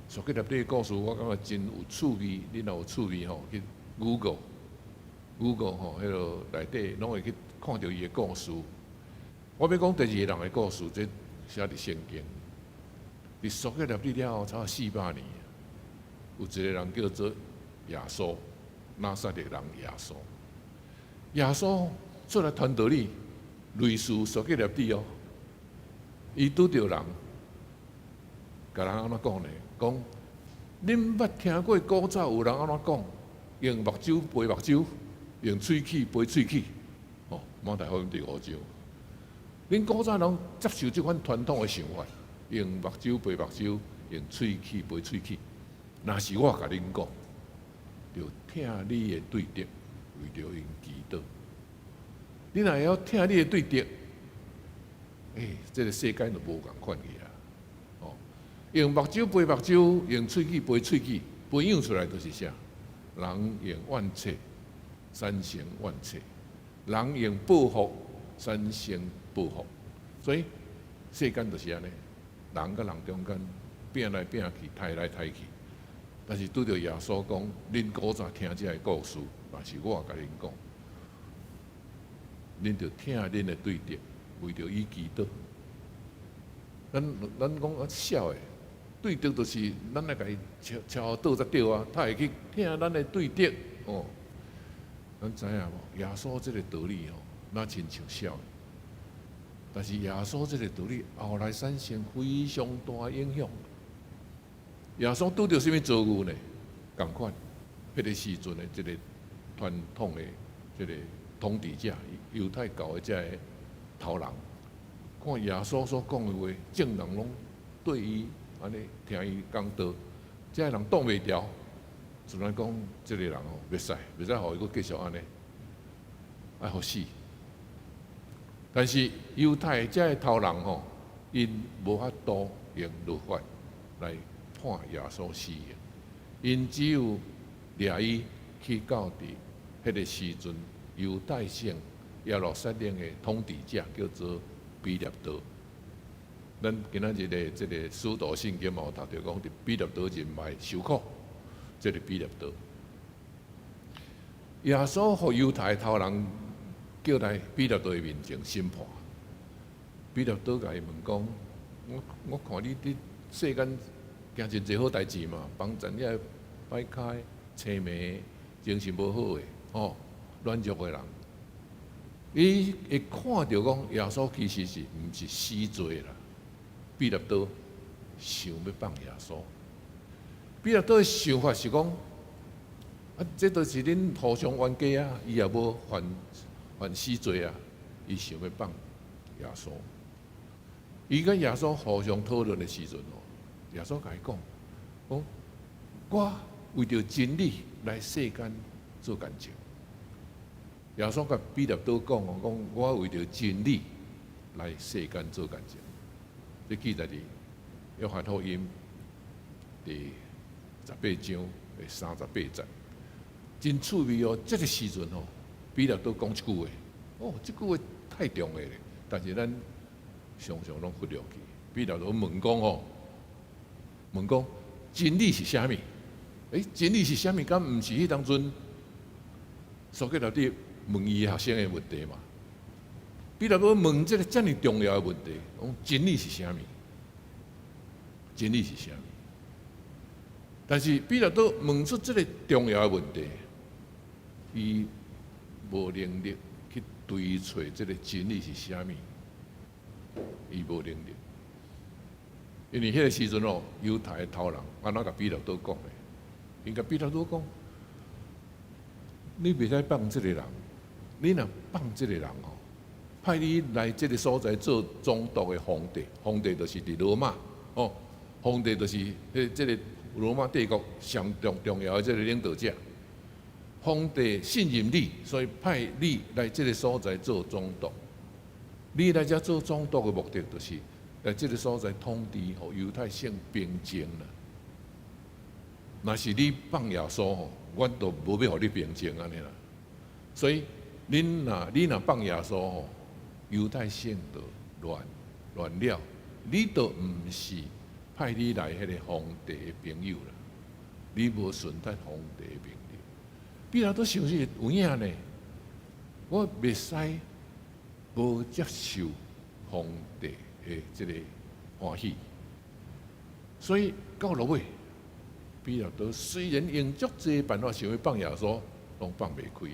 蘇格拉底的故事，我感覺真有趣味。你若有趣味吼，去 Google，Google 吼，彼个內底攏會去看著伊的故事。我欲講第二個人的故事，這寫佇聖經。佇蘇格拉底了後，差不多400年，有一個人叫做耶穌，拿撒勒人耶穌。耶穌出來傳道理，類似蘇格拉底哦。伊拄著人，共人按怎講呢？講，恁捌聽過古早有人按怎講？用目睭賠目睭，用喙齒賠喙齒。哦，馬太福音第五章。恁古早攏接受這款傳統的想法，用目睭賠目睭，用喙齒賠喙齒。若是我共恁講，著疼你的對敵，為著𪜶祈禱。你若會曉疼你的對敵，欸，這個世間就無仝款去啊！哦，用目睭賠目睭，用喙齒賠喙齒，培養出來就是啥？人用怨氣產生怨氣，人用報復產生報復，所以世間就是按呢，人佮人中間拚來拚去，刣來刣去。但是拄著耶穌講，恁古早聽這个故事，嘛是我共恁講，恁著疼恁的對敵，為著伊祈禱。咱講啊痟的，對敵就是咱來共伊敲敲倒才對啊，他會去疼咱的對敵哦。咱知影無？耶穌這个道理吼，若親像痟的，但是耶穌這个道理後來產生非常大的影響。耶穌拄著啥物遭遇呢？仝款，彼个時陣的這个傳統的這个統治者，猶太教的這个頭人，看耶穌所講的話，眾人攏對伊按呢聽伊講道，這个人擋袂牢，自然講這个人吼袂使，袂使予伊閣繼續按呢，愛予死。但是猶太這个頭人吼，𪜶無法度用律法來判耶穌死刑，𪜶只有掠伊去到佇彼个時陣，猶太省耶路撒冷的統治者叫做彼拉多。咱今仔日的這个使徒信經嘛有讀著講，佇彼拉多任內受苦，這个彼拉多。耶穌予猶太頭人叫來彼拉多的面前審判。彼拉多共伊問講：我看你佇世間行真濟好代誌嘛，幫贊遐擺開、青盲、精神無好的，吼，軟弱的人，伊會看著講耶穌其實是毋是死罪啦？彼拉多想欲放耶穌，彼拉多的想法是講：啊，這都是恁互相冤家啊，伊也無犯死罪啊，伊想欲放耶穌。伊佮耶穌互相討論的時陣哦，耶穌共伊講：講我為著真理來世間做見證。耶穌共彼拉多講哦，講我為著真理來世間做見證。這記載佇約翰福音第18章第38節，真趣味哦！這个時陣哦，彼拉多講這句話，哦，這句話太重要了，但是咱常常攏忽略去。彼拉多問講哦，問講真理是啥物？欸，真理是啥物？敢毋是彼當陣蘇格拉底問伊學生的問題嘛？彼拉多問這个遮爾重要的問題，講真理是啥物？真理是啥物？但是彼拉多問出這个重要的問題，伊無能力去追揣這个真理是啥物，伊無能力。因為彼个時陣哦，猶太的頭人按怎共彼拉多講的？𪜶共彼拉多講，你袂使放這个人，你若放這个人哦，派你來這个所在做總督的皇帝，皇帝就是佇羅馬哦，皇帝就是彼這个羅馬帝國上重要的這个領導者。皇帝信任你，所以派你來這个所在做總督。你來遮做總督的目的，就是來這个所在統治，予猶太省平靜啦。若是你放耶穌吼，阮就無欲予你平靜按呢啦。所以，你若放耶穌吼，猶太省就亂亂了，你就毋是派你來彼个皇帝的朋友啦，你無順得皇帝的命令。彼拉多想是有影呢，我袂使無接受皇帝的這个歡喜，所以到落尾，彼拉多雖然用足濟辦法想欲放耶穌，攏放袂開。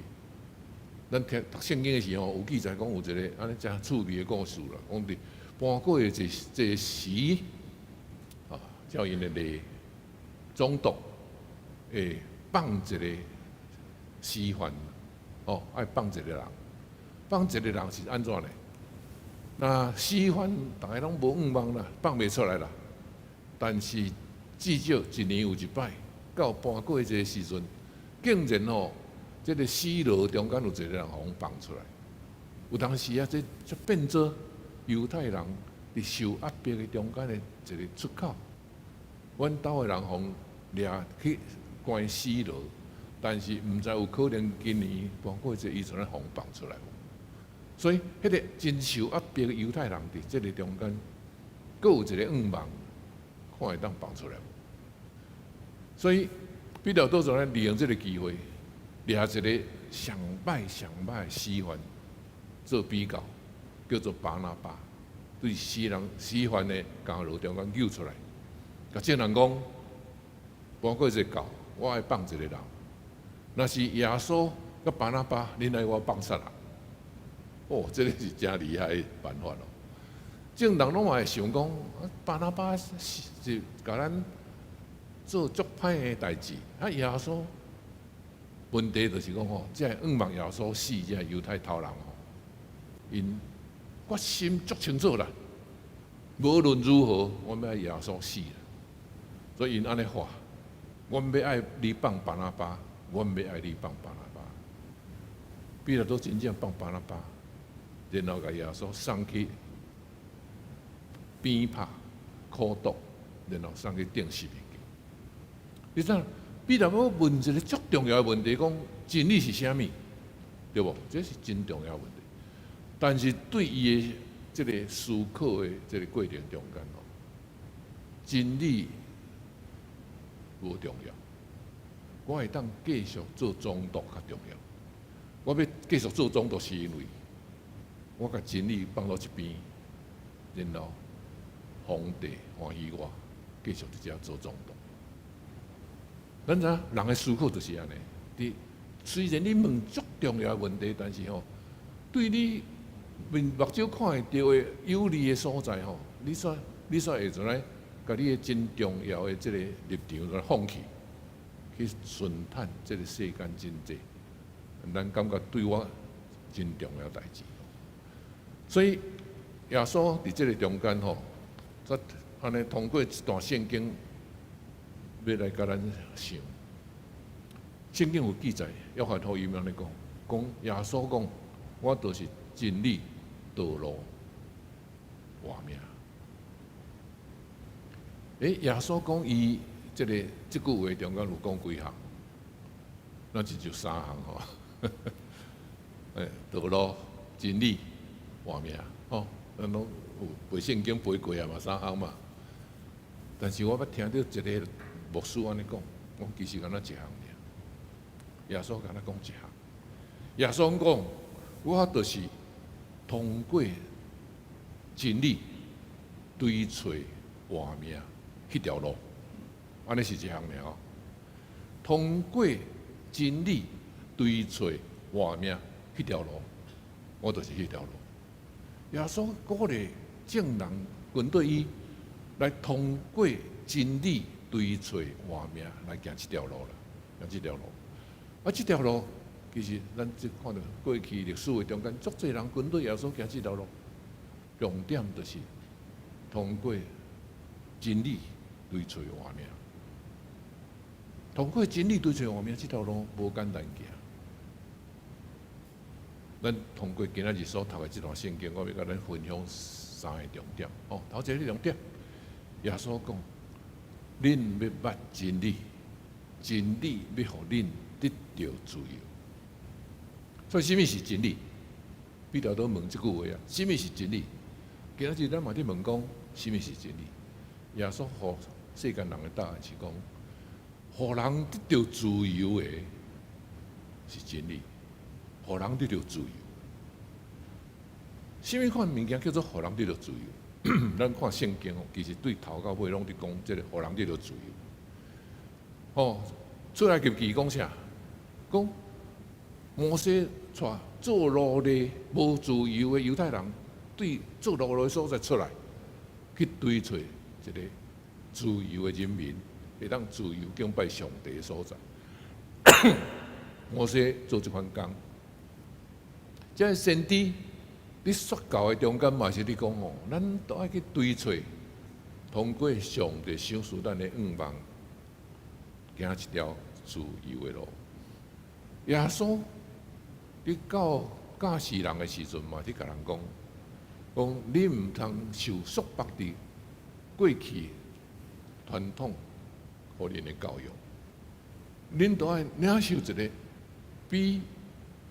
咱聽讀聖經的時候，有記載講有一个按呢誠趣味的故事啦，講佇搬過的一個時，啊，照𪜶的例，總督會放一个死犯，哦，愛放一个人，放一个人是按怎呢？那死犯逐家攏無願望啦，放袂出來啦。但是至少一年有一擺，到搬過這个時陣，竟然吼，這个死牢中間有一个人予放出來。有當時啊，這就變做猶太人佇受壓迫的中間的一個出口。阮兜的人予掠去關死牢，但是毋知有可能今年搬過這伊就咧予放出來。所以，彼個真受壓迫的猶太人佇這个中間，閣有一個願望，看會當放出來無。所以，彼拉多就咧利用這个機會，掠一个上歹上歹的死犯做比較，叫做巴拿巴，對死人死犯的監牢中間救出來，共眾人講，搬過一個教，我愛放一个人，若是耶穌佮巴拿巴，恁愛我放啥人？哦，這个是誠厲害的辦法咯。眾人攏嘛會想講，巴拿巴是是共咱做足歹的代誌，啊耶穌問題就是講吼，這個向望耶穌死，這个猶太頭人吼，𪜶決心足清楚啦。無論如何，阮欲愛耶穌死啦。所以𪜶按呢喊，阮欲愛你放巴拿巴，阮欲愛你放巴拿巴。彼拉多真正放巴拿巴，然後共耶穌送去鞭拍、苦毒，然後送去釘十字架。你知影？彼拉多問一个足重要的問題，講真理是啥物？對無？這是真重要的問題。但是對伊的這个思考的這个過程中間吼，真理無重要，我會當繼續做總督較重要。我欲繼續做總督，是因為我共真理放到一邊，然後皇帝歡喜我繼續佇遮做總督。咱知影人的思考就是按呢。佇雖然你問足重要的問題，但是吼，對你面目睭看會著的有利的所在吼，你煞會怎來共你的真重要的這个立場來放棄，去順趁這个世間真濟，咱感覺對我真重要代誌。所以耶穌佇這个中間吼，煞按呢通過一段聖經，欲來共咱想。聖經有記載，約翰福音按呢講，講耶穌講，我就是真理、道路、活命。欸，耶穌講伊這个這句話中間有講幾項？咱只就三項吼。欸，道路、真理、活命，吼，咱攏有背聖經背過啊嘛，三項嘛。但是我捌聽著一个牧師按呢講，講其實敢若一項爾。耶穌敢若講一項。耶穌講，我就是通過真理追揣活命彼條路，按呢是一項爾哦。通過真理追揣活命彼條路，我就是彼條路。耶穌鼓勵眾人跟隨伊來通過真理追揣活命來行這條路啦，行這條路。啊，這條路其實咱這看著過去歷史的中間，足濟人跟隨耶穌行這條路。重點就是通過真理追揣活命，通過真理追揣活命這條路無簡單行。咱通過今仔日所讀的這段聖經，我欲共咱分享三个重點。哦，頭一个重點，耶穌講：恁欲捌真理，真理欲予恁得著自由。所以，啥物是真理？彼拉多問這句話啊，啥物是真理？今仔日咱嘛佇問講，啥物是真理？耶穌予世間人的答案是講，予人得著自由的是真理，予人得著自由。啥物款物件叫做予人得著自由？咱看聖經哦，其實對頭到尾攏佇講這个予人得著自由。哦，出埃及記講啥？講摩西帶做奴隸無自由的猶太人，對做奴隸的所在出來，去追揣一个自由的人民，會當自由敬拜上帝的所在。摩西做這款工，這个先知佇說教的中間嘛是佇講吼，咱都愛去追揣，通過上帝賞賜咱的願望，行一條自由的路。耶穌佇到教示人的時陣嘛，佇共人講，講你毋通受束縛佇過去傳統予恁的教育，恁都愛領受一個比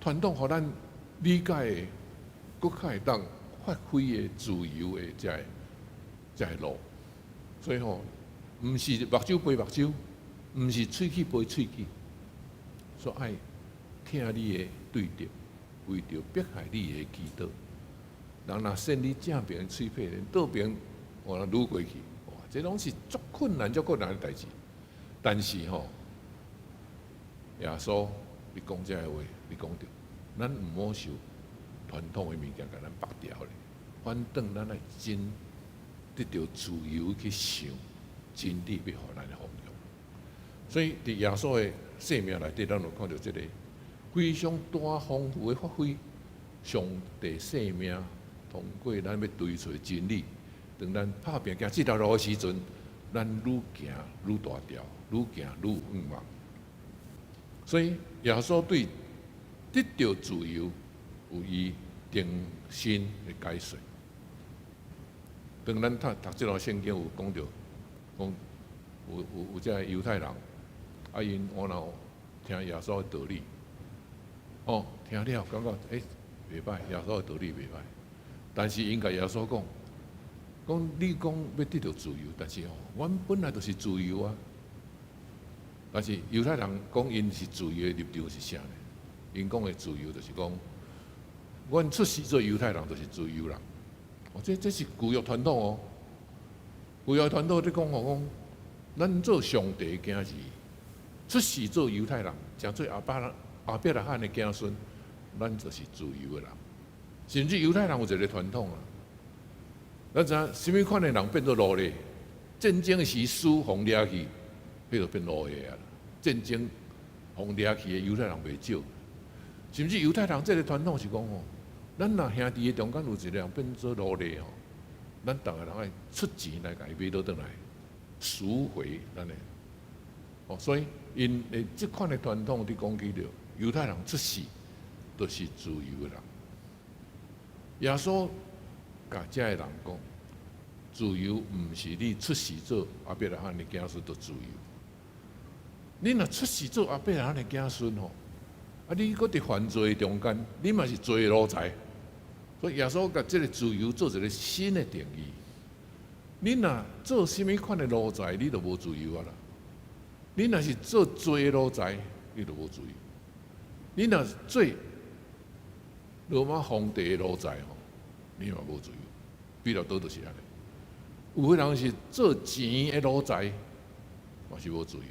傳統予咱理解的，閣較會當發揮的自由的這个路。所以吼，毋是目睭肥目睭，毋是喙齒肥喙齒，所以愛疼你的對敵，為著迫害你的祈禱。人若扇你正爿的喙䫌，倒爿予人擄過去，哇！這攏是足困難、足困難的代誌。但是吼，耶穌你講這个話，你講著，咱毋好受傳統的物件共咱縛牢咧，反轉咱愛真得著自由去想真理欲予咱的方向。所以佇耶穌的生命內底，咱有看著這个非常大豐富的發揮，上帝生命通過咱欲追揣真理，當咱拍拚行這條路的時陣，咱愈行愈大條，愈行愈有向望。所以耶穌對得著自由有伊定心的解說。當咱讀讀這段聖經有講著，講有這个猶太人，啊𪜶然後聽耶穌的道理，哦，聽了感覺袂䆀，耶穌的道理袂䆀，但是𪜶共耶穌講，講你講欲得著自由，但是吼，阮本來就是自由啊。但是猶太人講𪜶是自由的立場是啥呢？𪜶講的自由就是講，阮出世做猶太人就是自由人。哦，這是舊約傳統哦。舊約傳統咧講吼講，咱做上帝的囝兒，出世做猶太人，成做亞伯拉罕的子孫，咱就是自由的人。甚至猶太人有一個傳統啊，咱知影啥物款的人變做奴隸？戰爭時輸予掠去，彼就變奴隸啊。戰爭予掠去的猶太人袂少，甚至猶太人這個傳統是講吼，咱若兄弟的中間有一個人變做奴隸吼，咱逐个人愛出錢來共伊買倒轉來，贖回咱的。哦，所以𪜶的這款的傳統，佇講起著猶太人出世就是自由的人。耶穌共這个人講，自由毋是你出世做亞伯拉罕的子孫就自由。你若出世做亞伯拉罕的子孫吼，啊，你閣佇犯罪中間，你嘛是罪的奴才。所以耶穌共這个自由做一個新的定義。你若做啥物款的奴才，你就無自由啊啦。你若是做罪的奴才，你就無自由。你若做羅馬皇帝的奴才吼，你嘛無自由。彼拉多就是按呢。有的人是做錢的奴才，嘛是無自由。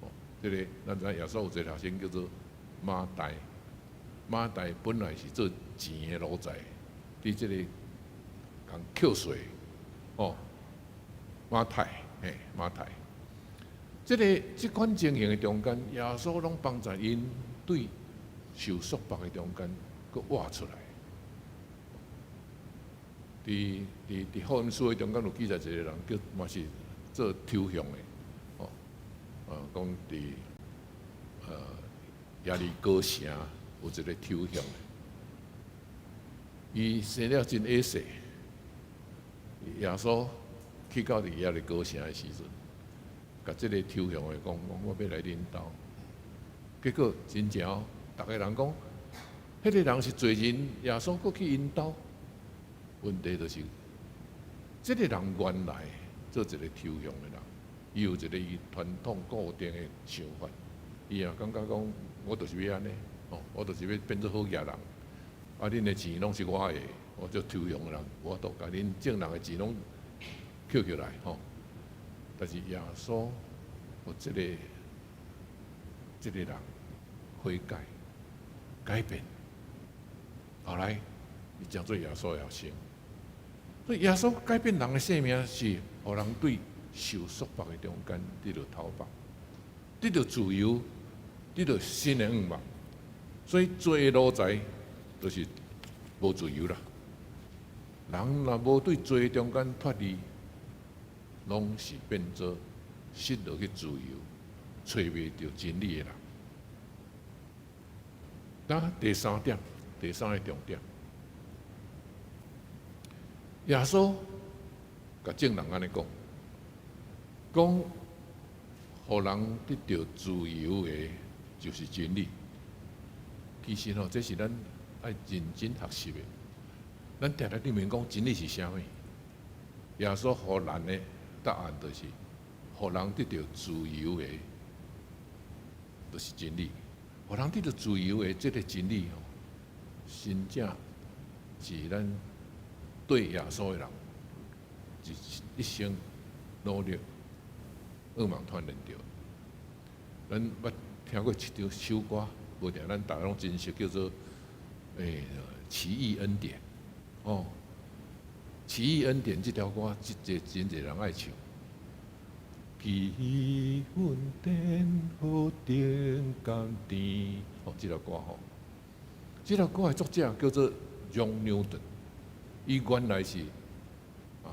哦，這个咱知耶穌有一個學生叫做馬大，馬大本來是做錢的奴才，佇這個共扣稅，哦，馬太，嘿，馬太。這个這款情形的中間，耶穌攏幫助𪜶對受束縛的中間，閣活出來。佇福音書的中間有記載一個人，叫嘛是做抽象的，哦，講佇耶利哥城有一個抽象的，伊生了真矮細，耶穌去到佇耶利哥城的時陣，共這个抽象的講，講我欲來恁兜，結果真正哦，逐个人講，彼个人是罪人，耶穌閣去𪜶兜。問題就是，這个人原來做一個抽象的人，伊有一個伊傳統固定的想法，伊也感覺講，我就是欲按呢，哦，我就是欲變做好額人，啊，恁的錢攏是我的，我做抽象的人，我都共恁眾人的錢攏抾起來，吼。但是耶穌，予這个人悔改、改變，後來伊成做耶穌的學生。所以耶穌改變人的生命，是予人對受束縛的中間得著透放，得著自由，得著新的向望。所以罪的奴才就是無自由啦。人若無對罪中間脫離，攏是變做失落去自由，揣袂著真理的人。那第三點，第三个重點，耶穌共眾人按呢講，講予人得著自由的，就是真理。其實吼，這是咱愛認真學習的。咱定定咧問講真理是啥物？耶穌予咱的答案就是，予人得著自由的，就是真理。予人得著自由的這个真理吼，真正是咱對耶穌的人一生努力，向望鍛鍊著。咱捌聽過一首歌，無定咱大家攏真熟，叫做《奇異恩典》哦，《奇異恩典》這條歌，真濟真濟人愛唱。奇異恩典何等甘甜，哦，這條歌吼，這條歌的作者叫做 John Newton，伊原來是啊，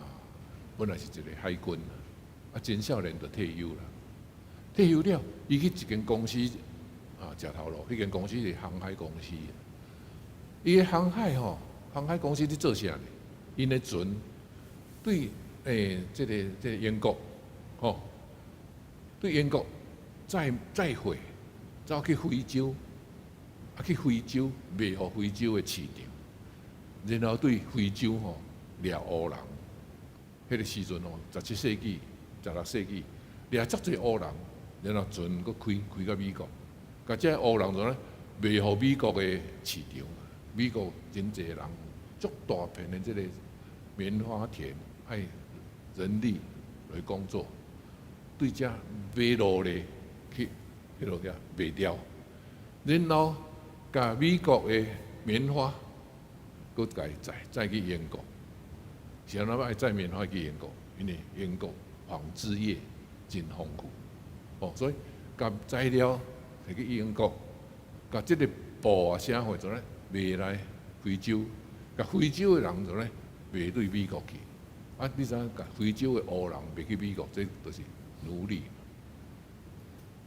本來是一個海軍，啊，真少年就退休啦。退休了，伊去一間公司啊，食頭路，彼間公司是航海公司。伊的航海吼，航海公司佇做啥呢？𪜶的船對這個英國吼，對英國載載貨，走去非洲，啊去非洲賣予非洲的市場，然後對非洲吼掠烏人。彼個時陣吼，17世紀、16世紀掠足濟烏人，然後船閣開開到美國，共這烏人怎呢賣予美國的市場。美國真濟人，足大片的這個棉花田，愛人力來工作，對遮買奴隸去彼落遐賣掉，然後共美國的棉花閣共伊載載去英國。是按怎愛載棉花去英國？因為英國紡織業真豐富，哦，所以共材料提去英國，共這个布啊啥貨做咧賣來非洲，共非洲的人做咧賣對美國去。啊，你知影共非洲的烏人賣去美國，這就是奴隸。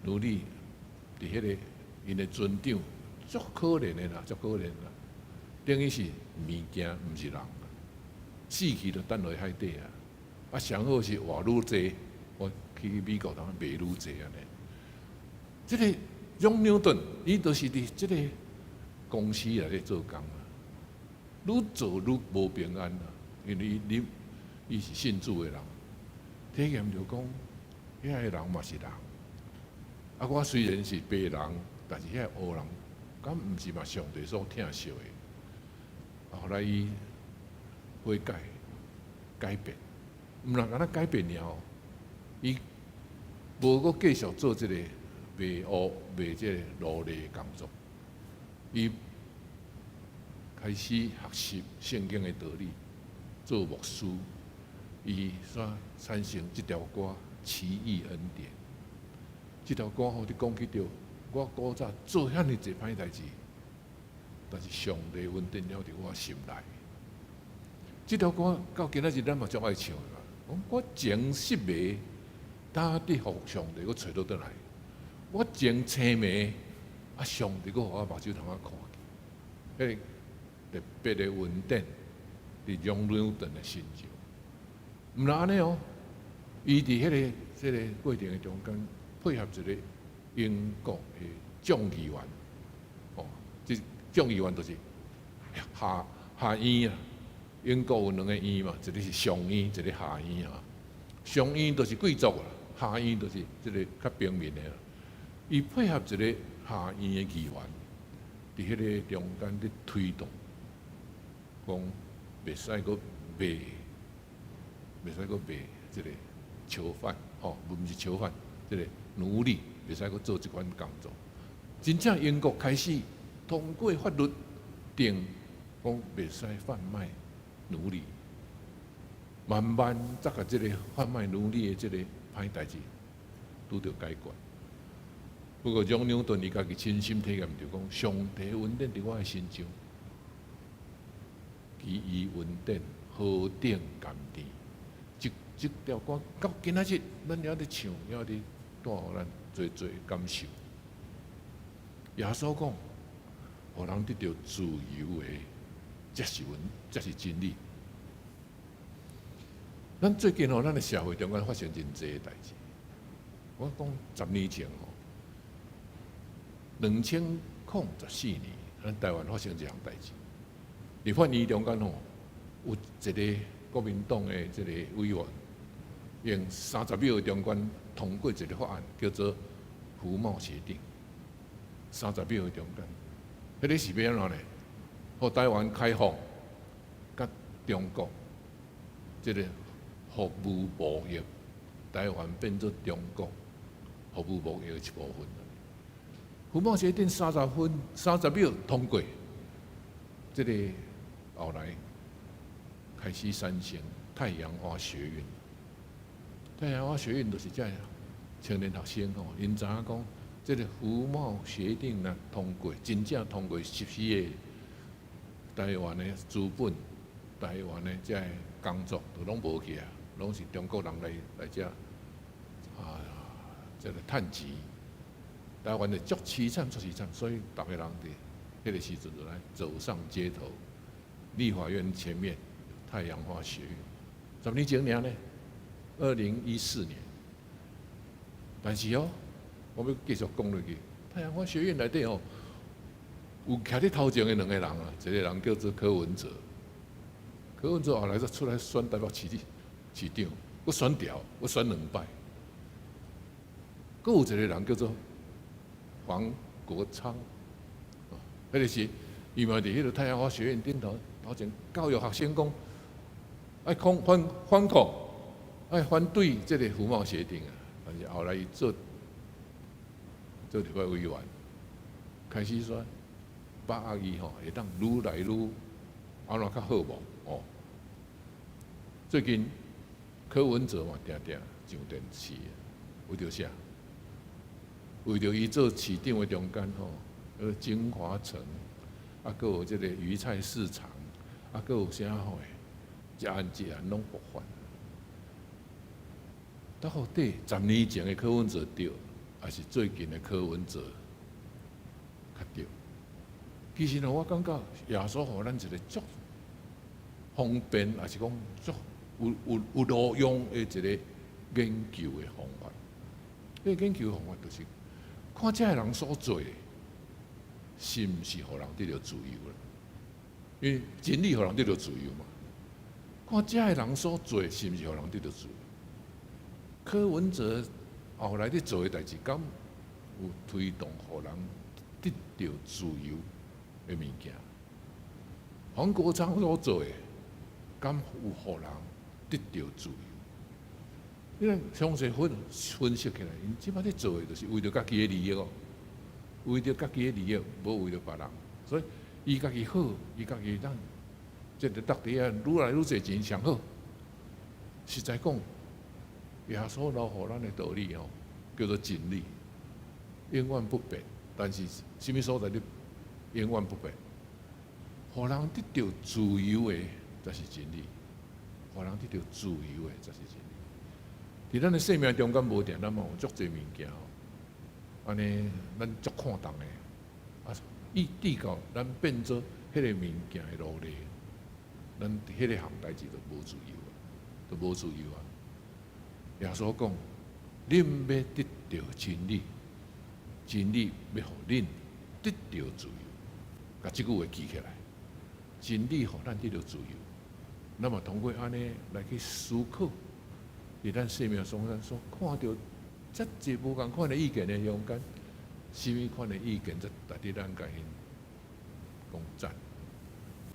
奴隸佇彼个𪜶的船長足可憐的啦，足可憐啦，等於是物件，毋是人。死去就擲落海底啊！啊，上好是活愈濟，我去美國通賣愈濟按呢。這個 John Newton，伊就是佇這個公司內底做工啊，愈做愈無平安啊，因為伊伊是信主的人，體驗著講，遐个人嘛是人。啊，我雖然是白人，但是遐个烏人，敢毋是嘛上帝所疼惜的？後來伊悔改、改變，毋但干焦改變爾吼，伊無閣繼續做這個賣烏賣這个奴隸的工作，伊開始學習聖經的道理，做牧師，伊煞產生這條歌《奇異恩典》。這條歌吼，你講起著，我古早做遐爾濟歹代誌，但是上帝恩典了佇我心內。這條歌到今仔日咱嘛足愛唱的嘛。講我前失迷，焦得予上帝閣揣倒轉來。我前青盲，啊，上帝閣予我目睭通啊看見。彼个特別的恩典，佇楊牛頓的身上。毋但按呢哦，伊佇彼个這个過程的中間，配合一個英國的眾議員，哦，這眾議員就是下下院啊。英國有兩個院嘛，一個是上院，一個下院啊。上院就是貴族啦，下院就是這个較平民的啦。伊配合一個下院的議員，佇彼个中間咧推動，講袂使閣賣，袂使閣賣這个囚犯，吼，毋是囚犯，這个奴隸袂使閣做這款工作。真正英國開始通過法律定講袂使販賣奴隸，慢慢才共這个販賣奴隸的這个歹代誌拄著解決。不過，楊牛頓伊家己親身體驗著講，上帝恩典佇我的身上，奇異恩典何等甘甜。這這條歌到今仔日，咱猶佇唱，猶佇帶予咱濟濟感受。耶穌講，予人得著自由的，才是阮，才是真理。咱最近吼，咱的社會中間發生真濟的代誌。我講10年前吼，2014年，咱台灣發生一項代誌。立法院中間吼，有一个國民黨的這个委員，用30票的中間通過一个法案，叫做服貿協定。30票的中間，彼个是欲按怎呢？予台灣開放，佮中國這个服務貿易，台灣變做中國服務貿易的一部分。服貿協定30分30票通過，這个後來開始產生太陽花學運。太陽花學運就是這青年學生吼，𪜶知影講，這个服貿協定若通過，真正通過實施的，台灣的資本、台灣的這个工作都攏無去啊，攏是中國人來來遮啊，這个趁錢。台灣的足淒慘，足淒慘，所以逐个人佇彼个時陣就來走上街頭，立法院前面太陽花學運。10年前爾呢，2014年。但是哦，我欲繼續講落去，太陽花學院內底哦，有徛佇頭前的兩个人啊，一個人叫做柯文哲，柯文哲後來才出來選台北市市長，閣選掉，閣選兩擺。閣有一個人叫做黃國昌，彼个是伊嘛佇彼个太陽花學院頂頭頭前教育學生講，愛抗反反抗，愛反對這个服貿協定啊。但是後來伊做做立法委員，開始說把握伊吼會當愈來愈按怎較好無？哦，最近柯文哲嘛定定上電視，為著啥？為著伊做市長的中間吼，京華城，啊，閣有這个魚菜市場，啊，閣有啥吼？一案一案攏爆發。到底10年前的柯文哲對，抑是最近的柯文哲較對？其實呢，我感覺耶穌予咱一个足方便，抑是講足有有有路用的一个研究的方法。這个研究的方法就是看這个人所做的，是毋是予人得著自由啦？因為真理予人得著自由嘛。看這个人所做的，是毋是予人得著自由？柯文哲後來咧做的代誌，敢有推動予人得著自由的物件？黃國昌所做的，敢有予人得著自由？你詳細分分析起來，𪜶這擺咧做的，就是為著家己的利益哦，為著家己的利益，無為著別人。所以伊家己好，伊家己當這个踮佇遐愈來愈濟錢上好。實在講，耶穌留予咱的道理吼，叫做真理，永遠不變。但是啥物所在你永遠不變？予人得著自由的，才是真理；予人得著自由的，才是真理。佇咱的生命中間無定，咱嘛有足濟物件吼，按呢咱足看重的，啊，以至到咱變做彼个物件的奴隸，咱佇彼个項代誌就無自由啊，就無自由啊。耶穌講：恁欲得著真理，真理欲予恁得著自由。共這句話記起來，真理予咱得著自由。咱嘛通過按呢來去思考，佇咱生命中間所看著遮濟無仝款的意見的中間，啥物款的意見才值得咱共𪜶講讚？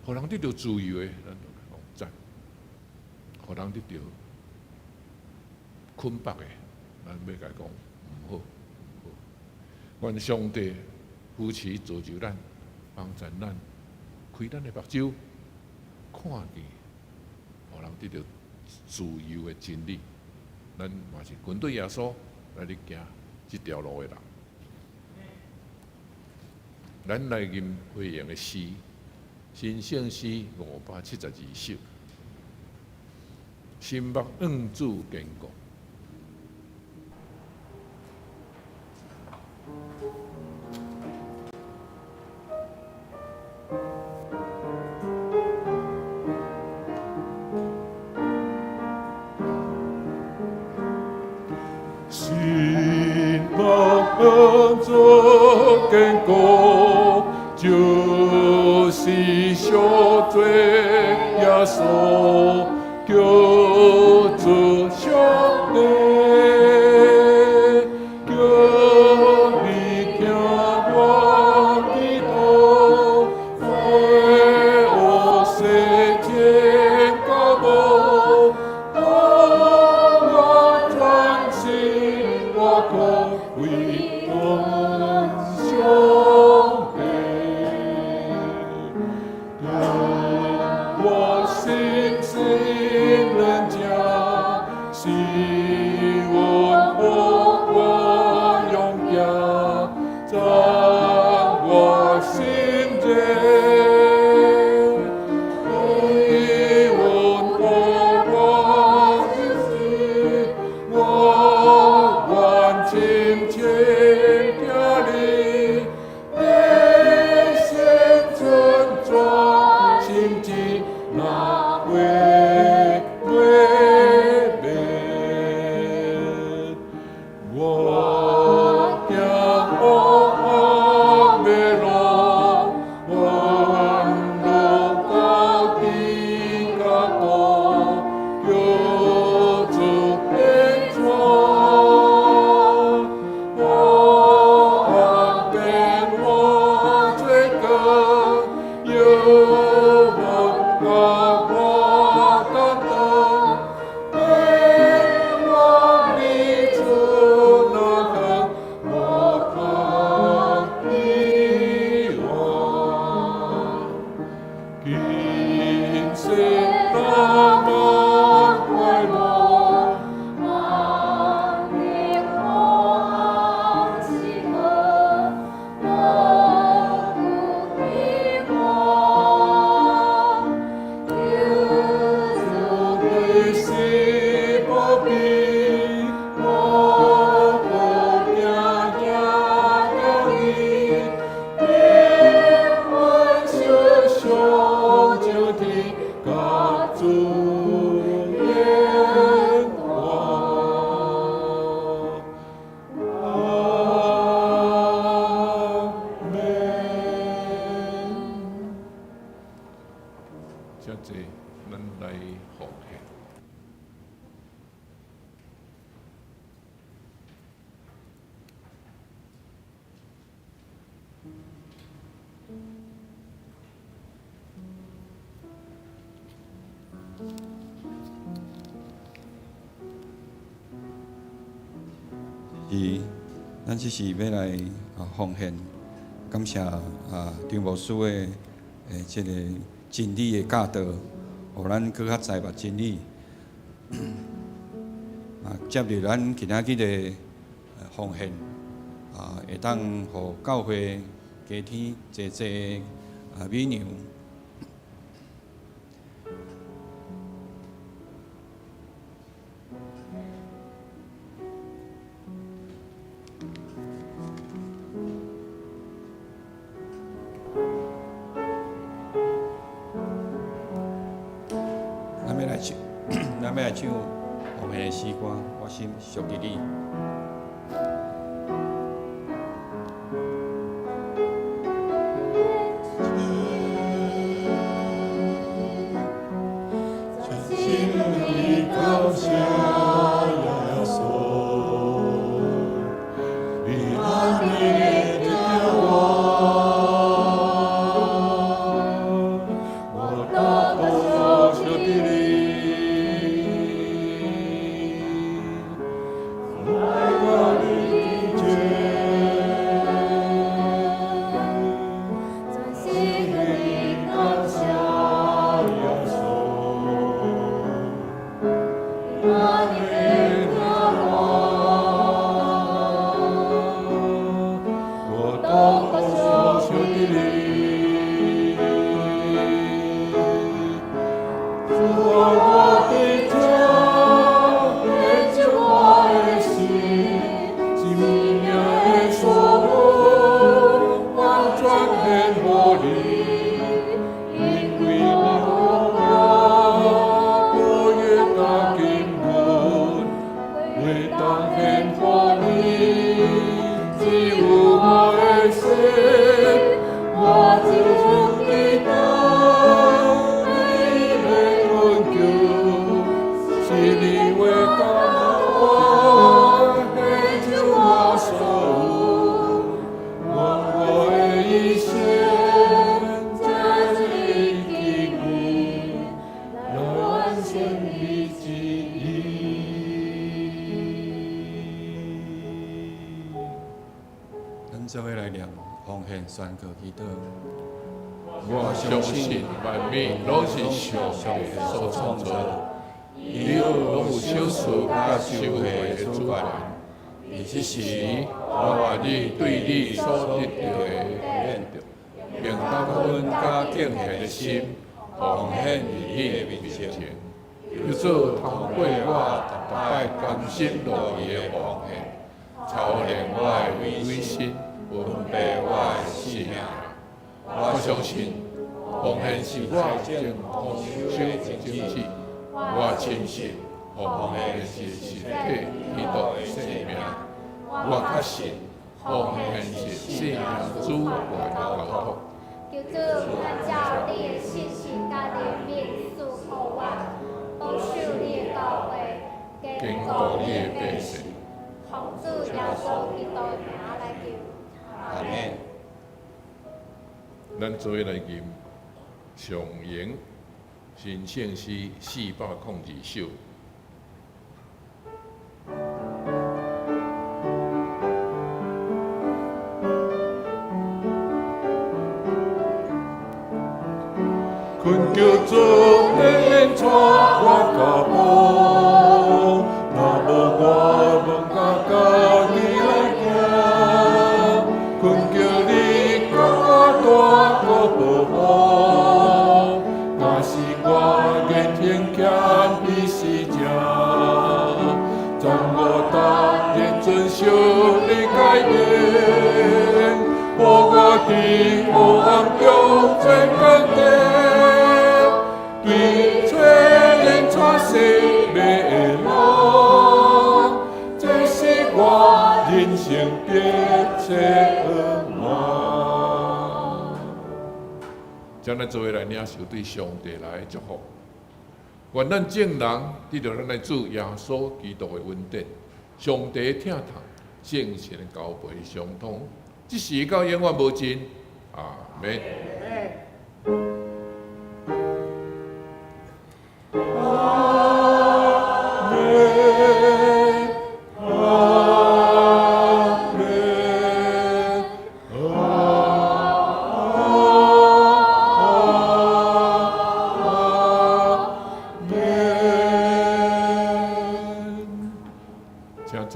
予人得著自由的，咱就講讚；予人得著捆綁的，咱欲共講毋好，毋好。願上帝扶持造就咱，幫助咱，開咱的目睭，看見予人得著自由的真理。咱嘛是跟隨耶穌來咧行這條路的人。咱來吟回應的詩，新聖詩572首，心目向主堅固。心望做坚固，就是小做耶稣，叫做上帝，叫你聽我祈禱，為我洗淨膏無，當我專心我可歸向上帝，當我心心能正，是阮予我勇行，讚我心熱，予我心，我願親切聽你，你先尊重心志，那會袂變。我行黑暗的路，彎路高低角度，叫做變錯。我變我罪過，有無甲我擔當，願望你出那遠，無可希望。今生那麼快樂，萬年紅喜樂，無顧希望。求主你是保庇，我無驚驚到你，變幻小上上天，甲主言話。阿門。請坐，咱來奉獻。是，咱這是欲來奉獻，感謝張牧師的這個真理的教導，予咱閣較知捌真理。接著咱今仔日的奉獻，會當予教會加添濟濟米糧。咱欲來唱，咱欲來唱奉獻的詩歌，我心屬於你。全心的感謝耶穌，你愛的我，我禱告求的你，來到你面前，全心的感謝耶穌，你愛的我，我禱告求的你，主啊，我的家，拯救我的心，是命的所完全獻予你，因為你予我寶血加金銀，袂当献予你，只有我的心，我只剩期待你的恩救，是你话教我，献上我所有，愿我的一生这是机会，来完成你旨意。咱做伙来念奉献宣告祈祷。我相信万物攏是上帝所创造，伊有攏有賞賜佮收費的主權。而這時，我願意對你所得著的免著，用感恩佮敬虔的心奉獻佇你的面前，求主通過我逐擺甘心樂意的奉獻，操練我的委身，分別我的性命。我相信奉獻是我正豐收的種子，我深信奉獻是實體基督的生命。我確信奉獻是生命主權的交託。求主按照你的信實佮憐憫賜予我，保守你的教會，堅固你的百姓。奉主耶穌基督的名來求。阿們。咱做伙來吟上榮新聖詩402首。懇求主免帶我脚步，若無我無甲家己來行。懇求你予我大個保護，若是我言行欠比是正，怎我當然遵守你誡命，予我佇黑暗中做光燈，對找人帶生命的路，這是我人生的希望。將咱做伙來領受對上帝來的祝福。願咱眾人得著咱的主耶穌基督的恩典，上帝的疼痛，聖神的交陪相通，這時到永遠無盡。阿們。阿們，阿們，阿們。請坐。